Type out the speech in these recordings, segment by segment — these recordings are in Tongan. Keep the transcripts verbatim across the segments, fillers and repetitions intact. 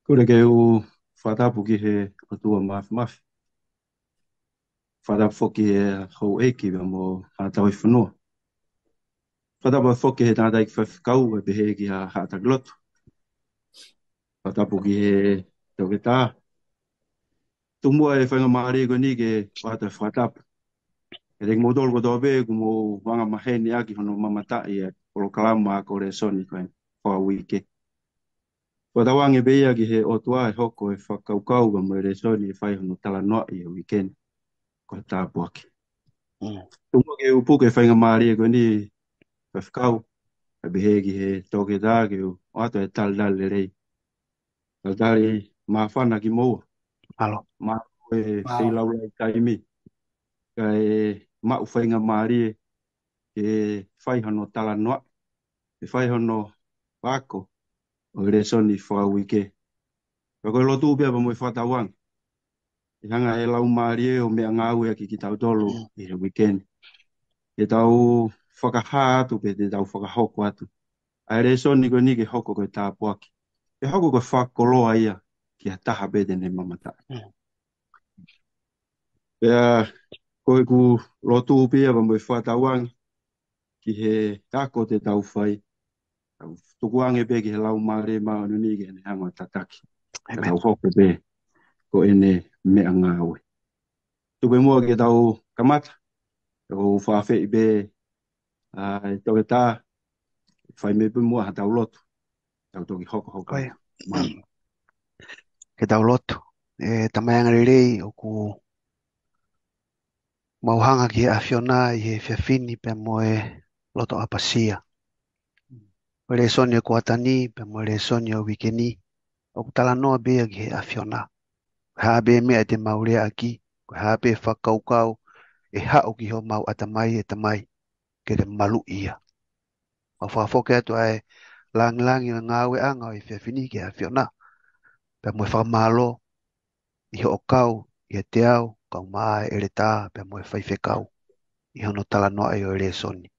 Kole ke u fakatapu ki he ʻOtua Mafimafi. Fakatapu foki ki he houʻeiki pea mo e tauhi fonua. Fakatapu foki ki he tangataʻeiki faifekau, ʻa e pehē ki he haʻa taki lotu. Fakatapu ki he toketā. Tuku muʻa e faingamālie ko eni ke fakatapu. Kiate kimoutolu kotoa pē ʻoku mou anga maheni ʻaki hono mamataʻi e polokalama ako lēsoni ko eni fakauike. Fakatauange pē ia ki he ʻOtua ʻe hoko e fakakaukau pea mo e lēsoni ʻe fai hono talanoaʻi he uike ni ko e tāpuaki. Mm. Tuku muʻa ke u puke e faingamālie ko eni, faifekau, ʻa e pehē ki he toketā ke u ʻoatu e talitali lelei. Talitali māfana kimoua. Mālō. Mālō e feilaulau taimi. Kae maʻu faingamālie ke fai hono talanoa, ke fai hono ako ʻo e lēsoni fakauike. Pea ko e lotu pē ia pea mo e fakatauange ʻe hanga ʻe he Laumālie ʻo meʻangāueʻaki kitautolu ʻi he uike ni. Ke tau fakahā atu pea te tau fakahoko atu ʻa e lēsoni ko eni ke hoko ko e tāpuaki. Ke hoko ko e fakakoloa ia ki ha taha pē te ne mamataʻi. Mm. Pea ko ʻeku lotu pē ia pea mo e fakatauange ki he ako te tau fai. Tau tukuange pē ki he Laumālie Māʻoniʻoni ke ne hanga ʻo tataki. ʻĒmeni. Tau hoko pē ko ʻene meʻangāue. Tuku pē muʻa ke tau kamata. ʻOku ou fakaafeʻi pē ʻa e toketā, fai mai pē muʻa ha tau lotu. Tau toki hokohoko. Ko ia. Mālō. Ke tau lotu. ʻE Tamai angalelei, ʻoku mau hanga ki he ʻAfiona ʻi he efiafi ni pea mo e loto ʻapasia. Ko e lēsoni ʻo e kuata ni, pea mo e lēsoni ʻo e uike ni, ʻoku talanoa pē ia ki he ʻAfiona. Ko e hā pē meʻa te mau leaʻaki, ko e hā pē fakakaukau ʻe haʻu ki homau ʻatamai, ʻe Tamai, ke te maluʻi ia. Mau fakafoki atu ʻa e langilangi ʻo e ngāueʻanga ʻo e efiafi ni ki he ʻAfiona. Pea mo e fakamālō ʻi hoʻo kau ʻiate au, kau mai ʻa e ʻeletā, pea mo e faifekau, ʻi hono talanoaʻi ʻo e lēsoni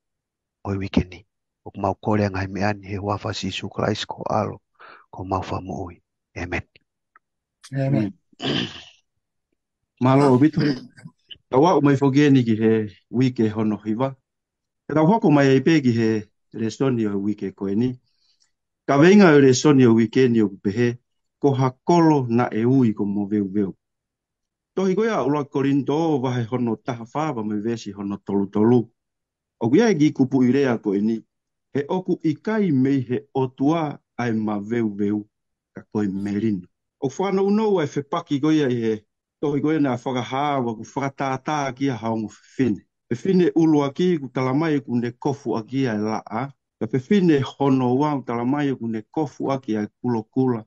ʻo e uike ni. ʻOku mau kole ʻa e ngaahi meʻa ni he huafa ʻo Sīsū Kalaisi ko ho ʻAlo, ko homau Fakamoʻui. ʻĒmeni. ʻĒmeni. Mālō ʻaupito. Tau aʻu mai foki eni ki he uike hono hiva. Ke tau hoko mai ai pē ki he lēsoni ʻo e uike ko eni. Kaveinga ʻo e lēsoni ʻo e uike ni ʻoku pehē, ko ha kolo naʻe ui ko Moveuveu. Tohi ko ia ʻa ʻuluaki Kolinitō vahe hono taha fā pea mo e veesi hono tolu tolu. ʻOku ʻi ai e kiʻi kupuʻi lea ko eni, he ʻoku ʻikai mei he ʻOtua ʻa e maveuveu, ka ko e melino. ʻOku fakanounou ʻa e fepaki ko ia ʻi he tohi ko ē naʻe fakahā ʻoku fakatātā ʻaki ia ha ongo fefine. Fefine ʻuluaki ʻoku tala mai ʻoku ne kofu ʻaki ia ʻa e laʻā. Pea fefine hono ua ʻoku tala mai ʻoku ne kofu ʻaki ʻa e kulokula,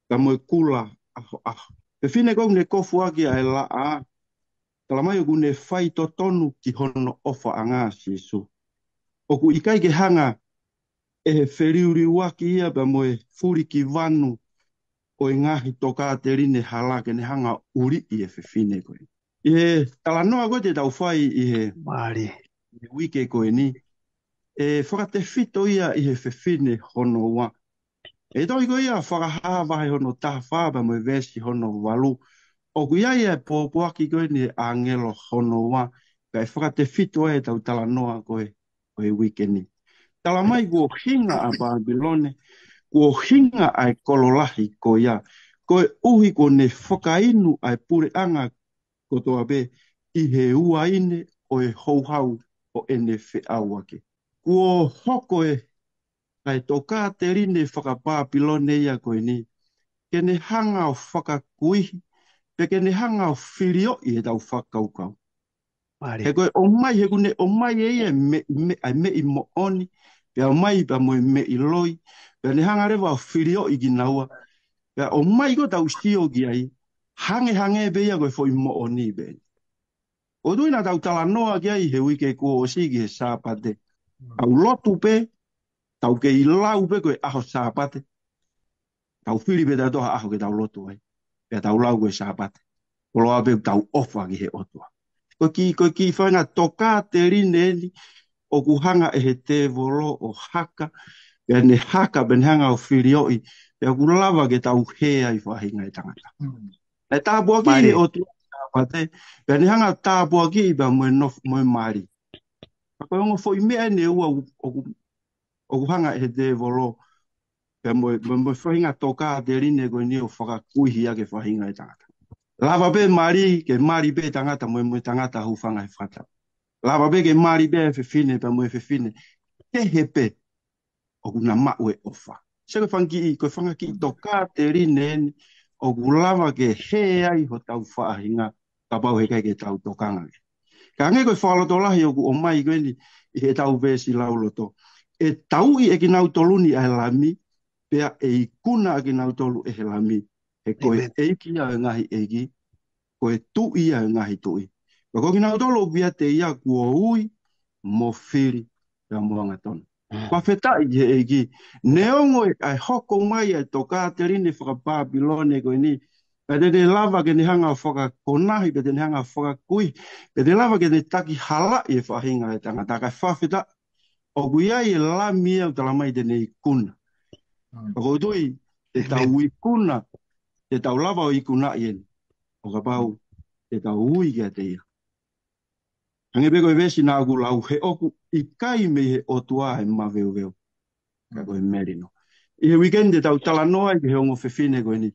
pea mo e kula ʻahoʻaho. Fefine ko ē ʻoku ne kofu ʻaki ʻa e laʻā, tala mai ʻoku ne faitotonu ki hono ʻofaʻanga ʻa Sīsū. ʻOku ʻikai ke hanga ʻe he feliuliuaki ia pea mo e fulikivanu ʻo e ngaahi tokāteline hala ke ne hanga ʻo ʻuliʻi e fefine ko ē. ʻI he talanoa ko ē te tau fai ʻi he, mālie, ʻi he uike ko eni, ʻe fakatefito ia ʻi he fefine hono ua. ʻI he tohi ko ia Fakahā vahe hono taha fā pea mo e veesi hono valu, ʻoku ʻi ai ʻa e pōpoaki ko eni ʻa e ʻāngelo hono ua, kae fakatefito ai ʻetau talanoa ko ē ʻo e uike ni. Tala mai kuo hinga ʻa Pāpilone, kuo hinga ʻa e kolo lahi ko ia, koeʻuhi kuo ne fakainu ʻa e puleʻanga kotoa pē ʻi he uaine ʻo e houhau ʻo ʻene feʻauaki. Kuo hoko e, ʻa e tokāteline fakapāpilone ia ko eni, ke ne hanga ʻo fakakuihi, pe ke ne hanga ʻo filioʻi ʻetau fakakaukau. Mālie. He ko e ʻomai, he ʻoku ne ʻomai ʻe ia e me, me, ʻa e meʻi moʻoni, pea ʻomai pea mo e meʻi loi, pea ne hanga leva ʻo filioʻi kinaua, pea ʻomai ko ē ʻetau sio ki ai, hangehangē pē ia ko e foʻi moʻoni pē. ʻOku ou tui naʻa tau talanoa ki ai he uike kuo ʻosi ki he Sāpate. Mm. Tau lotu pē, tau kei lau pē ko e ʻaho Sāpate. Tau fili pē tautolu ha ʻaho ke tau lotu ai. Pea tau lau ko e Sāpate. Koloa pē ʻoku tau ʻofa ki he ʻOtua. Ko e kiʻi, ko e kiʻi faʻahinga tokāteline eni ʻoku hanga ʻe he tēvolo ʻo haka. Pea ne haka, pea ne hanga ʻo filioʻi, pea ʻoku lava ke tau hē ai faʻahinga e tangata. Naʻe tāpuakiʻi ʻe he ʻOtua ʻa Sāpate, pea ne hanga ʻo tāpuakiʻi pea mo e nof-, mo e mali. Ka ko e ongo foʻi meʻa eni ʻe ua ʻoku, ʻoku, ʻoku hanga ʻe he tēvolo, pea mo e, mo e, mo e faʻahinga tokāteline ko eni ʻo fakakuihi ʻaki e faʻahinga e tangata. Lava pē mali, ke mali pē tangata mo e, mo e tangata hūfanga he fakatapu. Lava pē ke mali pē fefine, pea mo e fefine. Kehe pē ʻoku na maʻu e ʻofa. Sio ko e fanga kiʻi, ko e fanga kiʻi tokāteline eni ʻoku lava ke hē ai hotau faʻahinga kapau heʻikai ke tau tokanga ki ai. Ka hangē ko e fakalotolahi ʻoku ʻomai ko eni ʻi heʻetau veesi lauloto. ʻE tauʻi ʻe kinautolu ni ʻa e Lami, pea ʻe ikuna ʻa kinautolu ʻe he Lami. He ko e ʻEiki ia ʻo e ngaahi ʻeiki, ko e Tuʻi ia ʻo e ngaahi tuʻi. Pea ko kinautolu ʻoku ʻiate ia kuo ui, mo fili, pea mo angatonu. Fakafetaʻi ki he ʻEiki. Neongo e, ʻa e hoko mai ʻa e tokāteline fakapāpilone ko eni, pea te ne lava ke ne hanga ʻo fakakonahi, pea te ne hanga ʻo fakakuihi, pea te lava ke ne takihalaʻi e faʻahinga e tangata, kae fakafetaʻi. ʻOku ʻi ai e Lami ia ʻoku talamai te ne ikuna. Pea ʻoku ou tui, te tau ikuna, te tau lava ʻo ikunaʻi eni. ʻO kapau, te tau ui kiate ia. Hangē pē ko e veesi naʻa ku lau, he ʻoku ʻikai mei he ʻOtua e maveuveu, ka ko e melino. ʻI he weekend te tau talanoa ai ki he ongo fefine ko eni.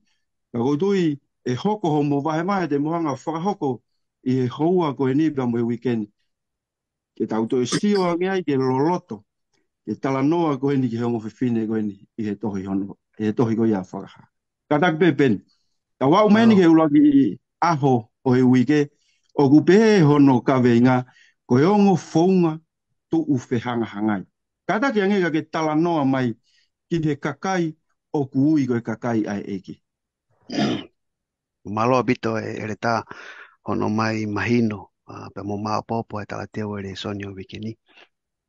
Ka ʻoku ou tui, ʻe hoko hoʻomo vahevahe te mo hanga ʻo fakahoko ʻi he houa ko eni pea mo e weekend. Ke tau toe sio ange ai ke loloto, ke talanoa ko eni ki he ongo fefine ko eni, ʻi he tohi hono, ʻi he tohi ko ia Fakahā. Kātaki pē Peni. Tau aʻu mai eni ki he ʻuluaki ʻaho ʻo e uike, ʻoku pehē hono kaveinga, ko e ongo founga tuʻu fehangahangai. Kātaki ange ka ke talanoa mai ki he kakai ʻoku ui ko e kakai ʻa e ʻEiki. Mālō ʻaupito e ʻEletā hono ʻomai mahino, ʻa, pea mo maopoopo e talateu e lēsoni ʻo e uike ni.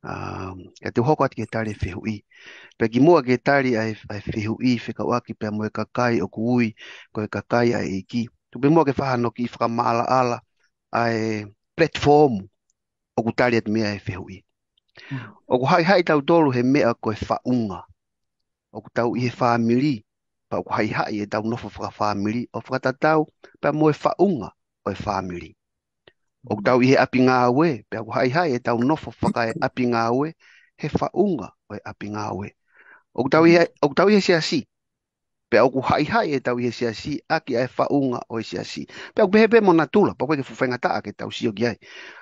ʻA, ka te u hoko atu ki he tali e fehuʻi. Pea kimuʻa ke tali ʻa e, ʻa e fehuʻi fekauʻaki pea mo e kakai ʻoku ui ko e kakai ʻa e ʻEiki, tuku pē muʻa ke fai hano kiʻi fakamaʻalaʻala ʻa e platform ʻoku tali atu mei ai e fehuʻi. ʻOku haʻihaʻi tautolu he meʻa ko e faʻunga. ʻOku tau ʻi he fāmili, pea ʻoku haʻihaʻi ʻetau nofo fakafāmili ʻo fakatatau pea mo e faʻunga ʻo e fāmili. ʻOku tau ʻi he ʻapi ngāue, pea ʻoku haʻihaʻi ʻetau nofo fakaʻapi ngāue he faʻunga ʻo e ʻapi ngāue. ʻOku tau ʻi he, ʻoku tau ʻi he siasi, pea ʻoku haʻihaʻi ʻetau ʻi he siasi ʻaki ʻa e faʻunga ʻo e siasi. Pea ʻoku pehē pē mo natula, pea ʻoku ʻikai ke fuʻu faingataʻa ke tau sio ki ai.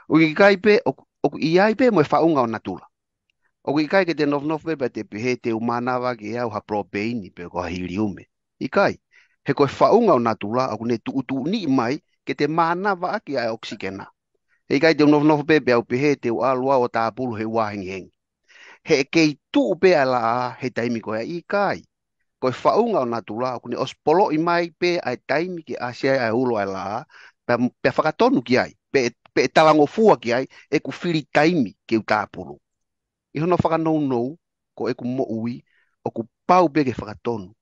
ʻOku ʻikai pē, ʻoku, ʻoku ʻi ai pē mo e faʻunga ʻo natula. ʻOku ʻikai ke te nofonofo pē pea te pehē te u mānava ʻaki ʻe au ha propane pe ko ha helium. ʻIkai. He ko e faʻunga ʻo natula ʻoku ne tuʻutuʻuniʻi mai ke te mānava ʻaki ʻa e ʻokisikena. He ʻikai te u nofonofo pē pea u pehē te u ʻalu au ʻo tāpulu he uā hengihengi. He ʻe kei tuʻu pē ʻa e laʻā he taimi ko ia? ʻIkai. Ko e faʻunga ʻo natula ʻoku ne ʻosi poloʻi mai pē ʻa e taimi ke ʻasi ai ʻa e ulo ʻa e laʻā, pea, pea fakatonu ki ai, pe, pe talangofua ki ai ʻeku fili taimi ke u tāpulu. ʻI hono fakanounou, ko ʻeku moʻui, ʻoku pau pē ke fakatonu,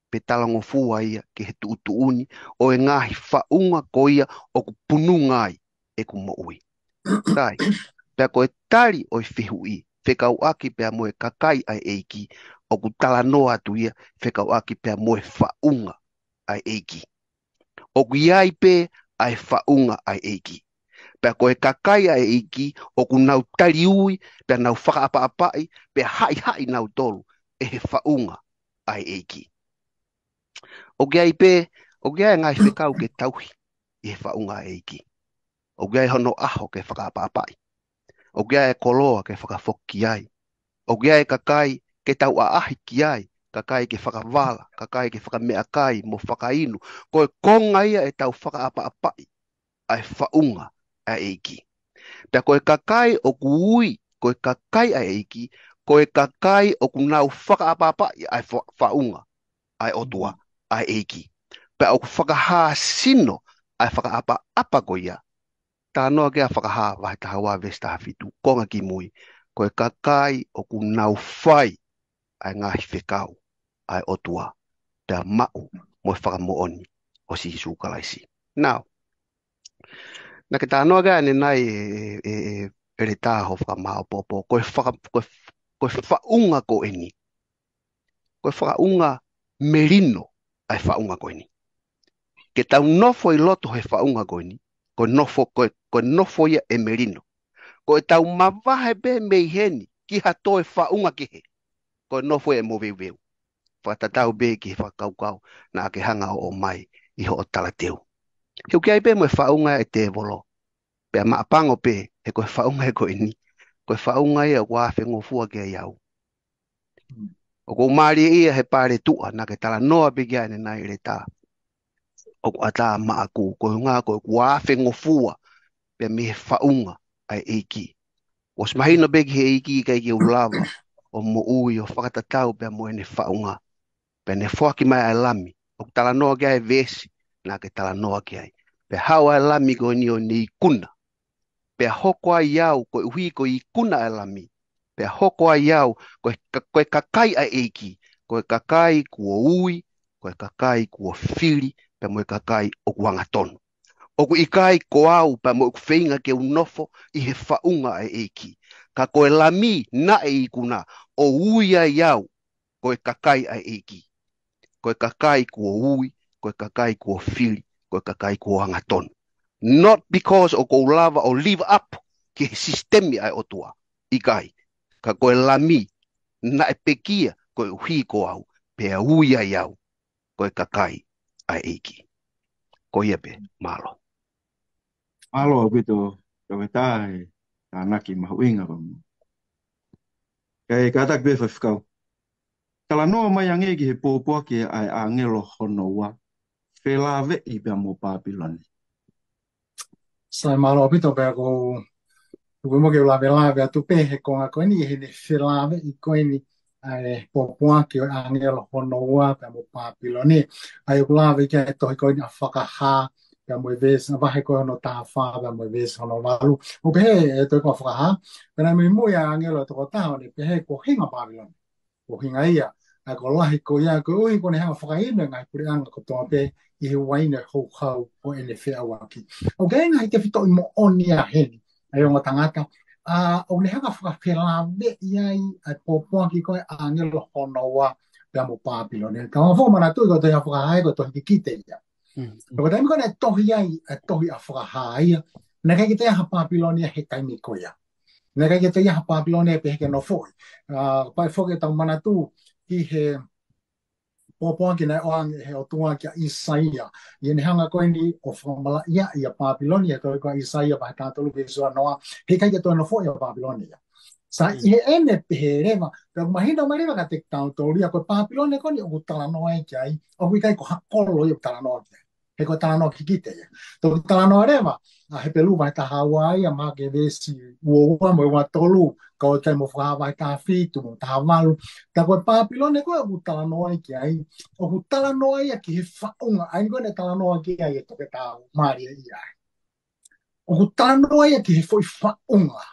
pe talangofua ia ki he tuʻutuʻuni ʻo e ngaahi faʻunga ko ia ʻoku pununga ai ʻeku moʻui. Sai, pea ko e tali ʻo e fehuʻi fekauʻaki pea mo e kakai ʻa e ʻEiki, ʻoku talanoa atu ia fekauʻaki pea mo e faʻunga ʻa e ʻEiki. ʻOku ʻi ai pē ʻa e faʻunga ʻa e ʻEiki. Pea ko e kakai ʻa e ʻEiki, ʻoku nau taliui, pea nau fakaʻapaʻapaʻi, pea haʻihaʻi nautolu ʻe he faʻunga ʻa e ʻEiki. ʻOku ʻi ai pē, ʻoku ʻi ai e ngaahi fekau ke tauhi ʻi he faʻunga ʻa e ʻEiki. ʻOku ʻi ai hono ʻaho ke fakaʻapaʻapaʻi. ʻOku ʻi ai e koloa ke fakafoki ki ai. ʻOku ʻi ai e kakai ke tau ʻaʻahi ki ai, kakai ke fakavala, kakai ke fakameʻakai mo fakainu. Ko e konga ia ʻetau fakaʻapaʻapaʻi ʻa e faʻunga ʻa e ʻEiki. Pea ko e kakai ʻoku ui ko e kakai ʻa e ʻEiki, ko e kakai ʻoku nau fakaʻapaʻapaʻi ʻa e fa-, faʻunga ʻa e ʻOtua, ʻa e ʻEiki. Pea ʻoku fakahā sino ʻa e fakaʻapaʻapa ko ia. Talanoa ki ai ʻa Fakahā vahe taha ua veesi taha fitu, konga kimui, ko e kakai ʻoku nau fai ʻa e ngaahi fekau ʻa e ʻOtua, pea maʻu mo e fakamoʻoni ʻo Sīsū Kalaisi. Now, naʻa ke talanoa ki ai ʻanenai e, e, e, e ʻEletā hoʻo fakamaopoopo, ko e faka-, ko e, ko e faʻunga ko eni. Ko e faʻunga melino ʻa e faʻunga ko eni. Ke tau nofo ʻi loto he faʻunga ko eni, ko e nofo, ko e, ko e nofo ia ʻe melino. Ko ʻetau mavahe pē mei heni ki ha toe faʻunga kehe, ko e nofo ia ʻe moveuveu. Fakatatau pē ki he fakakaukau naʻa ke hanga ʻo ʻomai ʻi hoʻo talateu. He ʻoku ʻi ai pē mo e faʻunga ʻa e tēvolo. Pea maʻapango pē, he ko e faʻunga ʻe ko eni, ko e faʻunga ia ʻoku ou fengofua ki ai au. ʻOku ou mālieʻia he paletuʻa naʻa ke talanoa pē ki ai ʻanenai ʻEletā. ʻOku ʻatā maʻaku, ko e ʻuhinga ko ʻeku fengofua pē mei he faʻunga ʻa e ʻEiki. ʻOsi mahino pē ki he ʻEiki ʻikai ke u lava ʻo moʻui ʻo fakatatau pē mo ʻene faʻunga. Pea ne foaki mai ʻa e lami, ʻoku talanoa ki ai e veesi naʻa ke talanoa ki ai. Pea haʻu ʻa e lami ko eni ʻo ne ikuna. Pea hoko ai au, koeʻuhi ko e ikuna ʻa e lami. Pea hoko ai au, ko e ka-, ko e kakai ʻa e ʻEiki, ko e kakai kuo ui, ko e kakai kuo fili, pea mo e kakai ʻoku angatonu. ʻOku ʻikai ko au pea mo ʻeku feinga ke u nofo ʻi he faʻunga ʻa e ʻEiki. Ka ko e lami naʻe ikuna, ʻo ui ai au, ko e kakai ʻa e ʻEiki. Ko e kakai kuo ui, ko e kakai kuo fili, ko e kakai kuo angatonu. Not because ʻoku ou lava ʻo live up ki he sisitemi ʻa e ʻOtua. ʻIkai, ka ko e lami naʻe pekia koeʻuhi ko au, pea ui ai au, ko e kakai ʻa e ʻEiki. Ko ia pē, mālō. Mālō ʻaupito, Toketā, he tānaki mahuʻinga ko eni. Kae kātaki pē Faifekau. Talanoa mai ange ki he pōpoaki ʻa e ʻāngelo hono ua, felāveʻi pea mo Pāpilone. Sai, mālō ʻaupito pea ko, tuku mo ke u lavelave atu pē he konga ko eni, he ne felāveʻi ko eni ʻa e pōpoaki ʻo e ʻāngelo hono ua pea mo Pāpilone. ʻA ia ʻoku lave ki ai e tohi ko eni ʻa Fakahā, pea mo e veesi, ʻa e vahe ko hono taha fā, pea mo e veesi hono valu. ʻOku pehē ʻe he tohi ko Fakahā, pea naʻe muimui ʻa e ʻāngelo ʻe toko taha ʻo ne pehē ko e hinga Pāpilone. Ko e hinga ia, ʻa ia ko e lahi ko ia, koeʻuhi ko ʻene hanga ʻo fakainu e ngaahi puleʻanga kotoa pē ʻi he uaine houhau ʻo ʻene feʻauaki. ʻOku ʻi ai e ngaahi tefitoʻi moʻoni ʻa heni, ʻa e ongo tangata, ʻa, ʻoku ne hanga ʻo fakafelāveʻi ai ʻa e pōpoaki ko ē ʻa e ʻāngelo hono ua pea mo Pāpilone. Ka ʻoku ou manatuʻi ko e tohi ʻa Fakahā ko e tohi kikite ia. Mm. Ko e taimi ko ē naʻe tohi ai ʻa e tohi ʻa Fakahā ia, naʻe ʻikai ke toe ʻi ai ha Pāpilone ia he taimi ko ia. Naʻe ʻikai ke toe ʻi ai ha Pāpilone ia pehē ke nofoʻi. ʻA, pea ʻe foki ʻetau manatu ki he pōpoaki naʻe ʻoange ʻe he ʻOtua kia ʻĪsaia. ʻI heʻene hanga ko eni ʻo fakamalaʻiaʻi ʻa Pāpilone, ʻi he tohi ko ʻIsaia vahe taha tolu veesi uanoa, he ʻikai ke toe nofoʻi ʻa Pāpilone ia. Sai, ʻi heʻene pehē leva, pea ʻoku mahino mai leva kiate kitautolu ia ko e Pāpilone ko eni ʻoku talanoa ai ki ai, ʻoku ʻikai ko ha kolo ia ʻoku talanoa ki ai. He ko e talanoa kikite ia. Toki talanoa leva ʻa Hepelū vahe taha ua ia, Maʻake veesi ua ua mo e ua tolu, kae ʻikai mo Fakahā vahe taha fitu mo taha valu. Tā ko e Pāpilone ko ē ʻoku talanoa ai ki ai, ʻoku talanoa ia ki he faʻunga, ʻa eni ko ē naʻe talanoa ki ai ʻe Toketā, mālieʻia ai. ʻOku talanoa ia ki he foʻi faʻunga.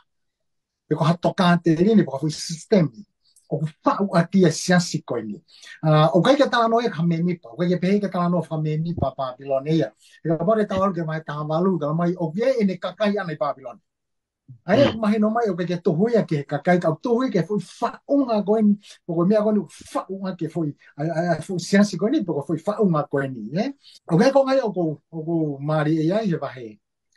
Pe ko ha tokāteline, pe ko ha foʻi sisitemi ʻoku faʻu ʻaki ʻa e siasi ko eni. ʻA, ʻoku ʻikai ke talanoa ia ki ha mēmipa, ʻoku ʻikai ke pehē ke talanoa fakamēmipa Pāpilone ia. He kapau te tau ʻalu ki he vahe taha valu, talamai ʻoku ʻi ai ʻene kakai ʻaʻana ʻi Pāpilone. ʻA ia, Mm. mahino mai ʻoku ʻikai ke tuhu ia ki he kakai, ka ʻoku tuhu ia ki he foʻi faʻunga ko eni, pe ko e meʻa ko eni ʻoku faʻu ʻaki e foʻi, ʻa, ʻa, ʻa e foʻi siasi ko eni, pe ko e foʻi faʻunga ko eni, ē? ʻOku ʻi ai e konga ia ʻoku, ʻoku mālieʻia ai he vahe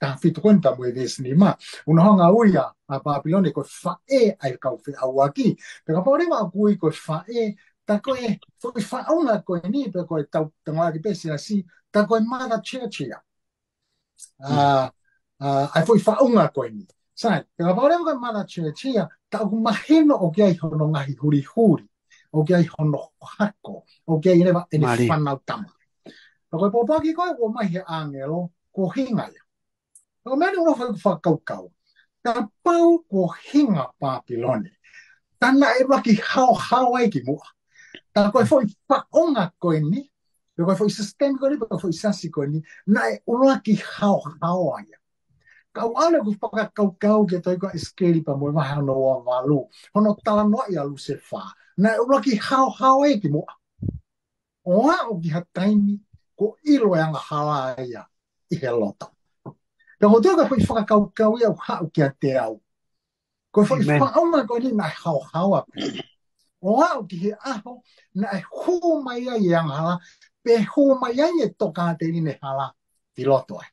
taha fitu ko eni pea mo e veesi nima. ʻOku ne hanga ʻo ui ʻa Pāpilone ko e faʻē ʻa e kau feʻauaki. Pea kapau leva ʻoku ui ko e faʻē, tā ko e foʻi faʻunga ko eni, pe ko e tau, tau ngāueʻaki pē siasi, tā ko e mother church ia. ʻA, ʻa, ʻa e foʻi faʻunga ko eni. Sai, pea kapau leva ko e mother church ia, tā ʻoku mahino ʻoku ʻi ai hono ngaahi hulihuli, ʻoku ʻi ai hono hako, ʻoku ʻi ai leva ʻene Mālie. fānau tama. Pea ko e pōpoaki ko ē ʻoku ʻomai he ʻāngelo, ko e hinga ia. Ko e meʻa ni ʻoku ou fakakaukau. Kapau ko e hinga Pāpilone, tā naʻe ʻuluaki haohaoa ia kimuʻa. Tā ko e foʻi faʻunga ko eni, pe ko e foʻi sisitemi ko eni, pe ko e foʻi siasi ko eni, naʻe ʻuluaki haohaoa ia. Ka ʻoku ou ʻalu ʻeku fakakaukau ki he tohi ko ē ʻa ʻIsikeli pea mo e vahe hono ua valu, hono talanoaʻi ʻa Lusefā. Naʻe ʻuluaki haohaoa ia kimuʻa. ʻO aʻu ki ha taimi kuo ʻilo e angahala ia ʻi he loto. Pea ko e toki foʻi fakakaukau ia ʻoku haʻu kiate au. Ko e foʻi ʻĒmeni. faʻunga ko eni naʻe haohaoa pē. ʻo aʻu ki he ʻaho naʻe hū mai ai e angahala, pe hū mai ai e tokāteline hala ʻi loto ai.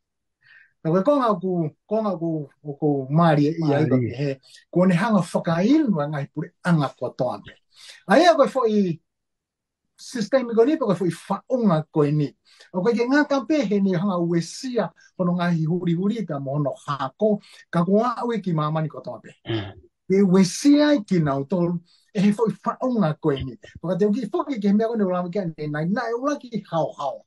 Ka ko e konga ʻoku, konga ʻoku, ʻoku mālie ia ʻi Mālie. He, kuo ne hanga fakainu ʻa e ngaahi puleʻanga kotoa pē. ʻA ia ko e foʻi system ko eni, pe ko e foʻi faʻunga ko eni. ʻOku ʻikai ke ngata pē heʻene hanga uesia hono ngaahi hulihuli pea mo hono hako, ka kuo aʻu ia ki māmani kotoa pē. Mm. Ke uesia ai kinautolu, ʻe he foʻi faʻunga ko eni. Pea ka te u kiʻi foki ki he meʻa ko eni ʻoku lave ki ai ʻanenai, naʻe ʻuluaki haohaoa.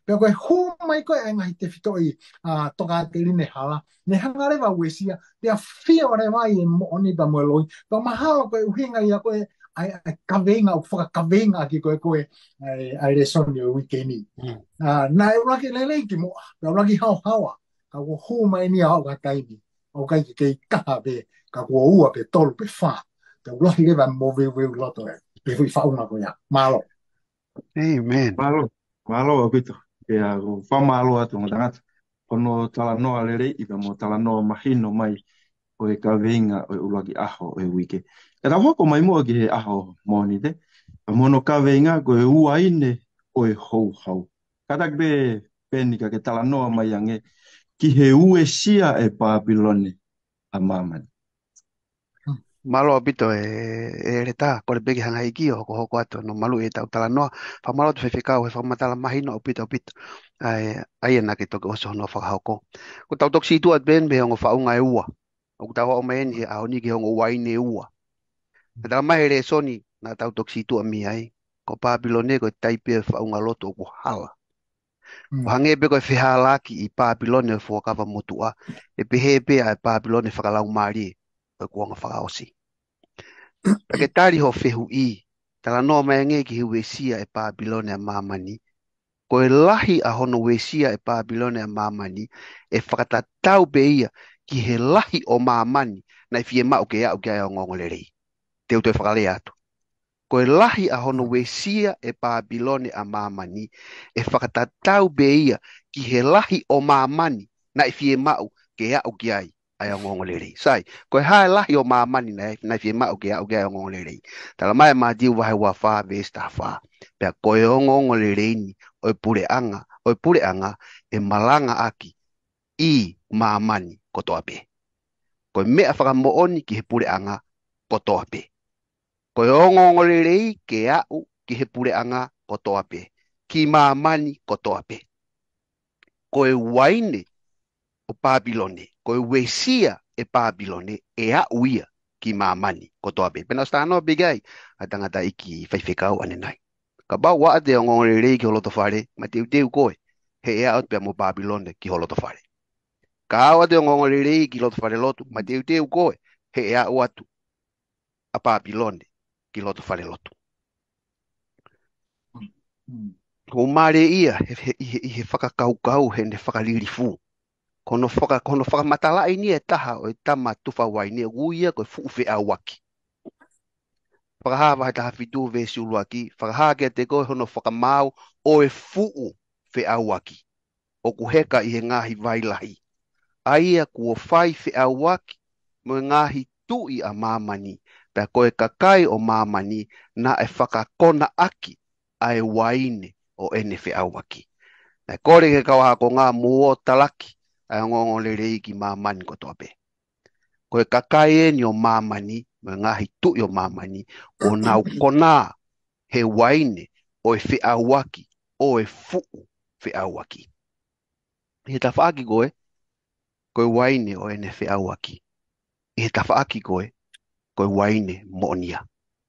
Pea ko e hū mai ko ē ʻa e ngaahi tefitoʻi, ʻa, tokāteline hala, ne hanga leva uesia, pea fio leva ai e moʻoni pea mo e loi, pea mahalo ko e ʻuhinga ia ko ē, ʻa e, ʻa e kaveinga, ʻoku fakakaveinga ʻaki ko ē, ko ē, ʻa e, ʻa e lēsoni ʻo e uike ni. Mm. ʻA, naʻe ʻuluaki lelei kimuʻa, pea ʻuluaki haohaoa, ka kuo hū mai eni ʻa e ʻaho ko ē taimi, ʻoku ʻikai ke kei taha pē, ka kuo ua pe tolu pe fā, pea ʻuluaki leva mo veuveu loto ē, pe foʻi faʻunga ko ia. Mālō. Amen. Mālō, mālō ʻaupito. ʻIa, ʻoku fakamālō atu ongo tangata. Hono talanoa lelei, ʻi ka mo talanoa mahino mai ʻo e kaveinga ʻo e ʻuluaki ʻaho ʻo e uike. ʻE tau hoko mai muʻa ki he ʻaho Mōnite. Ka mo hono kaveinga ko e uaine ʻo e houhau. Kātaki pē Peni ka ke talanoa mai ange ki he uesia ʻe Pāpilone ʻa māmani. Mālō ʻaupito e, e Leta, kole pē ke hanga ʻe he ʻEiki ʻo hokohoko atu hono maluʻi ʻetau talanoa. Fakamālō atu Faifekau he fakamatala mahino ʻaupito ʻaupito. ʻA e, ʻa ia naʻa ke toki ʻosi hono fakahoko. Ko ʻetau toki sītuʻa atu pē eni mei he ongo faʻunga ʻe ua. ʻOku tau aʻu mai eni he ʻaho ni ki he ongo uaine ʻe ua. Naʻe tala mai he lēsoni naʻa tau toki sītuʻa mei ai, ko Pāpilone ko e taipe ʻo e faʻunga lotu ʻoku hala. Mm. ʻO hangē pē ko e fehālaaki ʻi Pāpilone ʻo e Fuakava Motuʻa, ʻe pehē pē ʻa e Pāpilone fakalaumālie ʻo e kuonga fakaʻosi. Ka ke tali hoʻo fehuʻi, talanoa mai ange ki he uesia ʻe Pāpilone ʻa māmani. Ko e lahi ʻa hono uesia ʻe Pāpilone ʻa māmani, ʻe fakatatau pē ia ki he lahi ʻo māmani naʻe fiemaʻu ke aʻu ki ai ʻa e ongoongolelei. Te u toe fakalea atu. Ko e lahi ʻa hono uesia ʻe Pāpilone ʻa māmani, ʻe fakatatau pē ia ki he lahi ʻo māmani naʻe fiemaʻu ke aʻu ki ai ʻa e ongoongolelei. Sai, ko e hā e lahi ʻo māmani naʻe, naʻe fiemaʻu ke aʻu ki ai ʻa e ongoongolelei? Tala mai ʻe Mātiu vahe ua fā veesi taha fā. Pea ko e ongoongolelei ni ʻo e puleʻanga, ʻo e puleʻanga ʻe malangaʻaki ʻi māmani kotoa pē. Ko e meʻa fakamoʻoni ki he puleʻanga kotoa pē. Ko e ongoongolelei ke aʻu ki he puleʻanga kotoa pē, ki māmani kotoa pē. Ko e uaine ʻo Pāpilone, ko e uesia ʻe Pāpilone, ʻe aʻu ia ki māmani kotoa pē. Pea naʻe ʻosi talanoa pē ki ai ʻa e tangataʻeiki Faifekau ʻanenai. Kapau ʻe aʻu atu e ongoongolelei ki ho loto fale, mateuteu koe, he ʻe aʻu atu pē mo Pāpilone ki ho loto fale. Ka aʻu atu e ongoongolelei ki loto fale lotu, mateuteu koe, he ʻe aʻu atu ʻa Pāpilone ki loto fale lotu. Mm. Ko e mālie ia, he, he, ʻi he, ʻi he fakakaukau, heʻene fakalilifu. Ko hono faka-, ko hono fakamatalaʻi eni ʻe taha ʻo e tama tufa uaine, ʻoku ui ia ko e fuʻu feʻauaki. Fakahā vahe taha fitu veesi ʻuluaki, fakahā kiate koe hono fakamaau ʻo e fuʻu feʻauaki ʻoku heka ʻi he ngaahi vai lahi. ʻA ia kuo fai feʻauaki mo e ngaahi tuʻi ʻa māmani, pea ko e kakai ʻo māmani naʻe fakakonaʻaki ʻa e uaine ʻo ʻene feʻauaki. Naʻe kole ki he kau ākonga mou ō ʻo talaki ʻa e ongoongolelei ki māmani kotoa pē. Ko e kakai eni ʻo māmani, mo e ngaahi tuʻi ʻo māmani, kuo nau kona he uaine ʻo e feʻauaki, ʻo e fuʻu feʻauaki. ʻI he tafaʻaki ko ē, ko e uaine ʻo ʻene feʻauaki. ʻI he tafaʻaki ko ē, ko e uaine moʻonia.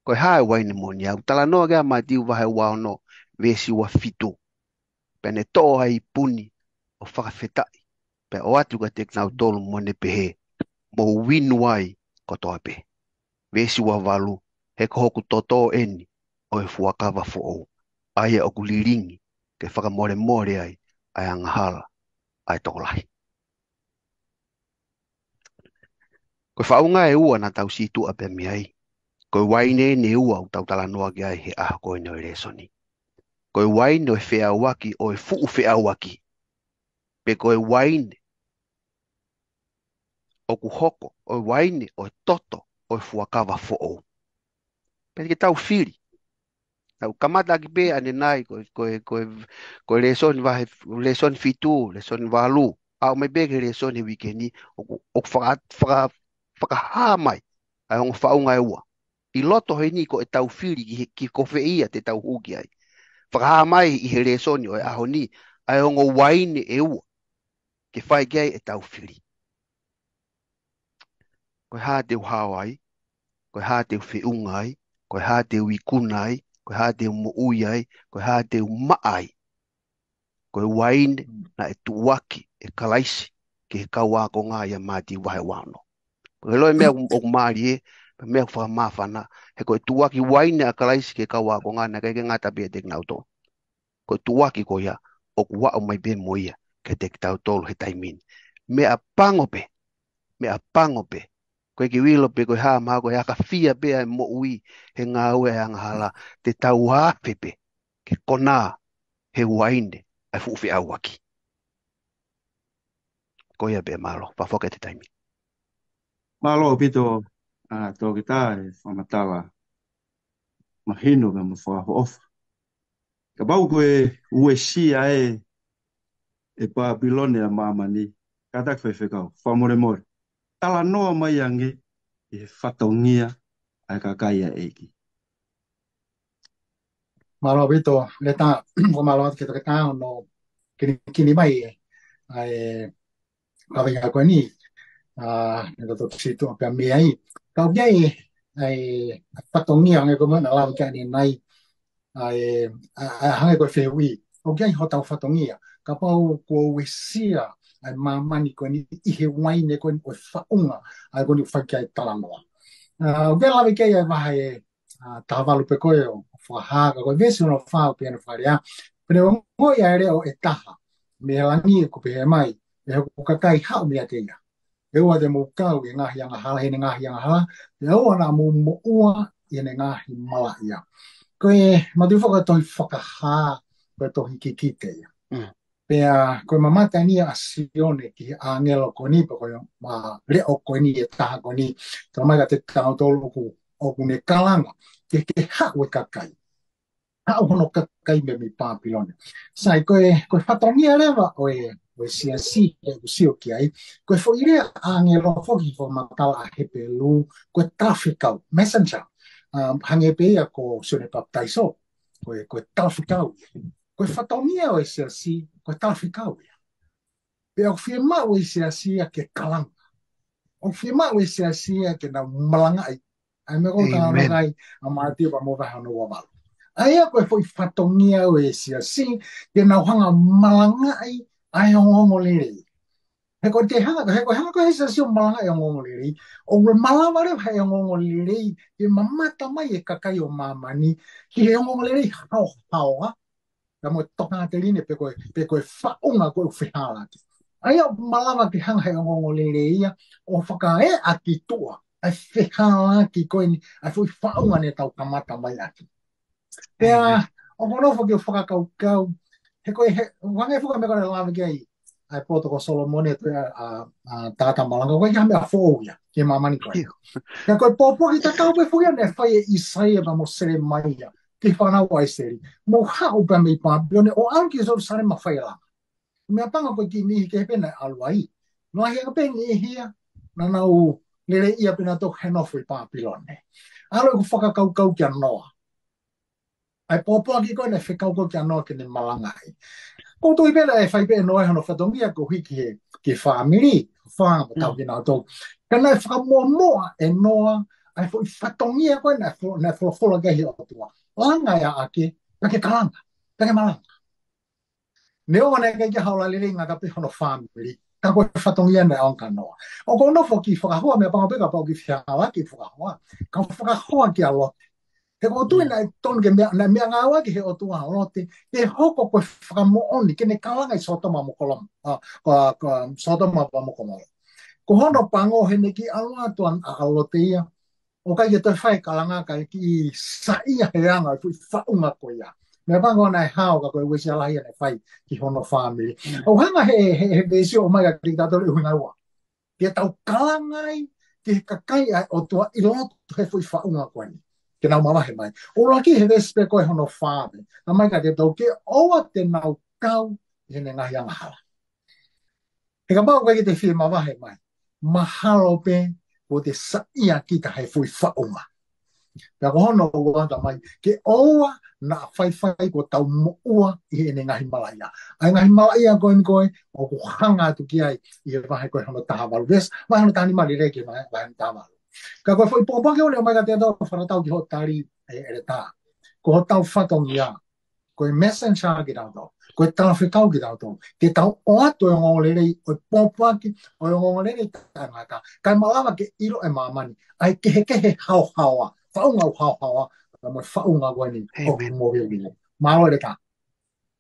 Ko e hā e uaine moʻonia? ʻOku talanoa ki ai ʻa Mātiu vahe ua ono, veesi ua fitu. Pea ne toʻo ʻa e ipuni ʻo fakafetaʻi, pea ʻoatu kiate kinautolu mo ne pehē, mou inu ai kotoa pē. Veesi ua valu, he ko hoku toto eni ʻo e fuakava foʻou, ʻa ia ʻoku lilingi ke fakamolemole ai ʻa e angahala ʻa e tokolahi. Ko e faʻunga ʻe ua naʻa tau sītuʻa pē mei ai. Ko e uaine eni ʻe ua ʻoku tau talanoa ki ai he ʻaho ko eni ʻo e lēsoni. Ko e uaine ʻo e feʻauaki, ʻo e fuʻu feʻauaki. Pe ko e uaine ʻoku hoko, ʻo e uaine ʻo e toto ʻo e fuakava foʻou. Ke tau fili. Tau kamata ʻaki pē ʻanenai, ko, ko, ko, ko e lēsoni vahe, lēsoni fitu, lēsoni valu. Aʻu mai pē ki he lēsoni he uike ni, ʻoku, ʻoku faka-, faka-, fakahā mai ʻa e ongo faʻunga ʻe ua. ʻI loto heni ko e tau fili ki he, ki ko fē ia te tau hū ki ai. Fakahā mai ʻi he lēsoni ʻo e ʻaho ni, ʻa e ongo uaine ʻe ua. Ke fai ki ai e tau fili. Ko e hā te u hao ai, ko e hā te u feʻunga ai, ko e hā te u ikuna ai, ko e hā te u moʻui ai, ko e hā te u maʻa ai. Ko e uaine naʻe tuʻuaki ʻe Kalaisi ki he kau ākonga ʻia Mātiu vahe ua ono. Ko e loe meʻa ʻoku, ʻoku mālie, meʻa ʻoku fakamāfana, he ko e tuʻuaki uaine ʻa Kalaisi ki he kau ākonga naʻe ʻikai ke ngata pē ʻiate kinautolu. Ko e tuʻuaki ko ia, ʻoku aʻu mai pē mo ia, kiate kitautolu he taimi ni. Meʻa pango pē, meʻa pango pē. Ko e ke u ʻilo pē ko e hā mahalo ko e akafia pē ʻa e moʻui he ngāue ʻa e angahala, te tau afe pē ke konā he uaine ʻa e fuʻu feʻauaki. Ko ia pē, mālō, fakafoki atu e taimi. Mālō ʻaupito, ʻa, Toketā, e fakamatala mahino pea mo fakaʻofoʻofa. Kapau ko e uesia ʻe, ʻe Pāpilone ʻa māmani, kātaki faifekau, fakamolemole. Talanoa mai ange ʻi he fatongia ʻa e kakai ʻa e ʻEiki. Mālō ʻaupito, Leta, ʻoku mālō atu ki he Toketā hono kinikini mai ʻa e kaveinga ko eni, ʻa, ne tatou sio atu pē mei ai. Ka ʻoku ʻi ai ʻa e fatongia hangē ko e meʻa naʻa lave ki ai ʻanenai, ʻa e, ʻa, ʻa, hangē ko e fehuʻi. ʻOku ʻi ai hotau fatongia. Kapau kuo uesia ʻa e māmani ko eni ʻi he uaine ko eni ʻo e faʻunga, ʻa ē ko eni ʻoku fai ki ai e talanoa. ʻA, ʻoku ʻi ai e lave ki ai ʻa e vahe, ʻa, taha valu pē ko ē ʻo, ʻo fakahā, ka ko e veesi hono fā ʻoku pehē hono fakalea. Pea ne ongoʻi ʻa e leʻo ʻe taha mei he langi ʻoku pehē mai, ʻE hoku kakai, haʻu meiate ia. ʻE ʻoua te mou kau ʻi he ngaahi angahala, heʻene ngaahi angahala, pea ʻoua naʻa mou moʻua ʻi heʻene ngaahi malaʻia. Ko e, manatuʻi foki ko e tohi Fakahā, ko e tohi kikite ia. Pea ko e mamata eni ʻa Sione ki he ʻāngelo ko eni, pe ko e, ʻa, leʻo ko eni ʻe taha ko eni, talamai kiate kitautolu ʻoku, ʻoku ne kalanga ke, ke haʻu e kakai. Haʻu hono kakai mei, mei Pāpilone. Sai, ko e, ko e fatongia leva ʻo e, ʻo e siasi ʻoku sio ki ai, ko e foʻi lea ʻa e ʻāngelo foki he fakamatala ʻa Hepelū, ko e talafekau, messenger. Um, hangē pē ia ko Sione Papitaiso, ko e, ko e talafekau. Ko e fatongia ʻo e siasi, ko e talafekau ia. Pea ʻoku fiemaʻu e siasi ia ke kalanga. ʻOku fiemaʻu e siasi ia ke nau malangaʻi. ʻA e meʻa ko ē ʻoku talanoa ki ai ʻa Mātiu pea mo e vahe hono ua valu. ʻA ia ko e foʻi fatongia ʻo e siasi, ke nau hanga ʻo malangaʻi ʻa e ongoongolelei. He ko e te hanga, he ko e hanga ko ē he siasi ʻo malangaʻi e ongoongolelei, ʻoku malava leva he ongoongolelei ke mamata mai e kakai ʻo māmani ki he ongoongolelei haohaoa, ka mo e tokāteline pe ko e, pe ko e faʻunga ko ē ʻoku fehālaaki. ʻA ia ʻoku malava ke hanga he ongoongolelei ia ʻo fakaeʻa ki tuʻa ʻa e fehālaaki ko eni, ʻa e foʻi faʻunga ne tau kamata mai ʻaki. Pea, ʻoku ou nofo ke u fakakaukau, he ko e, he, hangē foki ko e meʻa ko ē naʻe lave ki ai ʻa e poto ko Solomone, ʻa e, ʻa, ʻa, tangata malanga, ʻoku ʻikai ha meʻa foʻou ia ki māmani ko ē. Pea ko e pōpoaki tatau pē foki ia naʻe fai ʻe ʻĪsaia pea mo Selemaia ki he fānau ʻa ʻIsileli. Mou haʻu pē mei Pāpilone ʻo ʻalu ki Selusalema ʻo fai e langa. Meʻapango ko e kiʻi niʻihi kehe pē naʻe ʻalu ai. Naʻe ʻi ai pē niʻihi ia naʻa nau lelei ia pē nautolu he nofo ʻi Pāpilone. ʻAlu ʻeku fakakaukau kia Noa. ʻA e pōpoaki ko ē naʻe fekau ko ē kia Noa ke ne malangaʻi. ʻOku ou tui pē naʻe fai pē ʻe Noa hono fatongia koeʻuhi ki he, ki he fāmili, fā mo tau kinautolu. Ka naʻe fakamuʻomuʻa ʻe Noa ʻa e foʻi fatongia ko ē naʻe fo-, naʻe folofola ki ai he ʻOtua. Langa e ʻaʻake, pea ke kalanga, pea ke malanga. Neongo naʻe ʻikai ke ʻi ai ha ola lelei ngata pē hono fāmili, ka ko e fatongia naʻe ʻaonga kia Noa. ʻOku ou nofo ke fakahoa, meʻapango pē kapau ʻoku fehālaaki e fakahoa, ka fakahoa kia Lote. He ʻoku ou tui naʻe tonu ke meʻa, naʻe meʻangāueʻaki he ʻOtua ʻa Lote, ke hoko ko e fakamoʻoni, ke ne kalanga ʻi Sōtoma mo Koloma, ʻa, ko, ko Sōtoma pea mo Komola. Ko hono pango he naʻe kiʻi ʻalu atu ʻa, ʻa Lote ia, ʻo ʻikai ke toe fai e kalanga kae kiʻi saiʻia he anga e foʻi faʻunga ko ia. Meʻapango naʻe hao ka ko e uesia lahi ia naʻe fai ki hono fāmili. ʻOku hanga he, he, he veesi ʻo ʻomai kiate kitautolu e ʻuhinga ua. Ke tau kalanga ai ki he kakai ʻa e ʻOtua ʻi loto he foʻi faʻunga ko eni. Ke nau mavahe mai. ʻUluaki he veesi pē ko ē hono fā pē. Naʻe ʻomai kiate kitautolu ke ʻoua te nau kau ʻi heʻene ngaahi angahala. He kapau ʻoku ʻikai ke te fie mavahe mai, mahalo pē kuo te saiʻia kita he foʻi faʻunga. Pea ko hono ua ʻoku ʻomai, ke ʻoua naʻa faifai kuo tau moʻua ʻi heʻene ngaahi malaʻia. ʻA e ngaahi malaʻia ko eni ko ē, ʻoku hanga atu ki ai ʻi he vahe ko ē hono taha valu. Veesi, vahe hono taha nima lelei ki he vahe, vahe hono taha valu. Ka ko e foʻi pōpoaki ʻoku ʻomai kiate kitautolu fakatatau ki hoʻo tali ʻe ʻEletā. Ko hotau fatongia, ko e messenger kitautolu, ko e talafekau kitautolu, ke tau ʻoatu e ongoongolelei, ʻo e pōpoaki, ʻo e ongoongolelei taʻengata, kae malava ke ʻilo ʻe māmani ʻa e kehekehe haohaoa, faʻunga ʻoku haohaoa, pea mo e faʻunga ko eni ʻoku moveuveu. Mālō ʻEletā.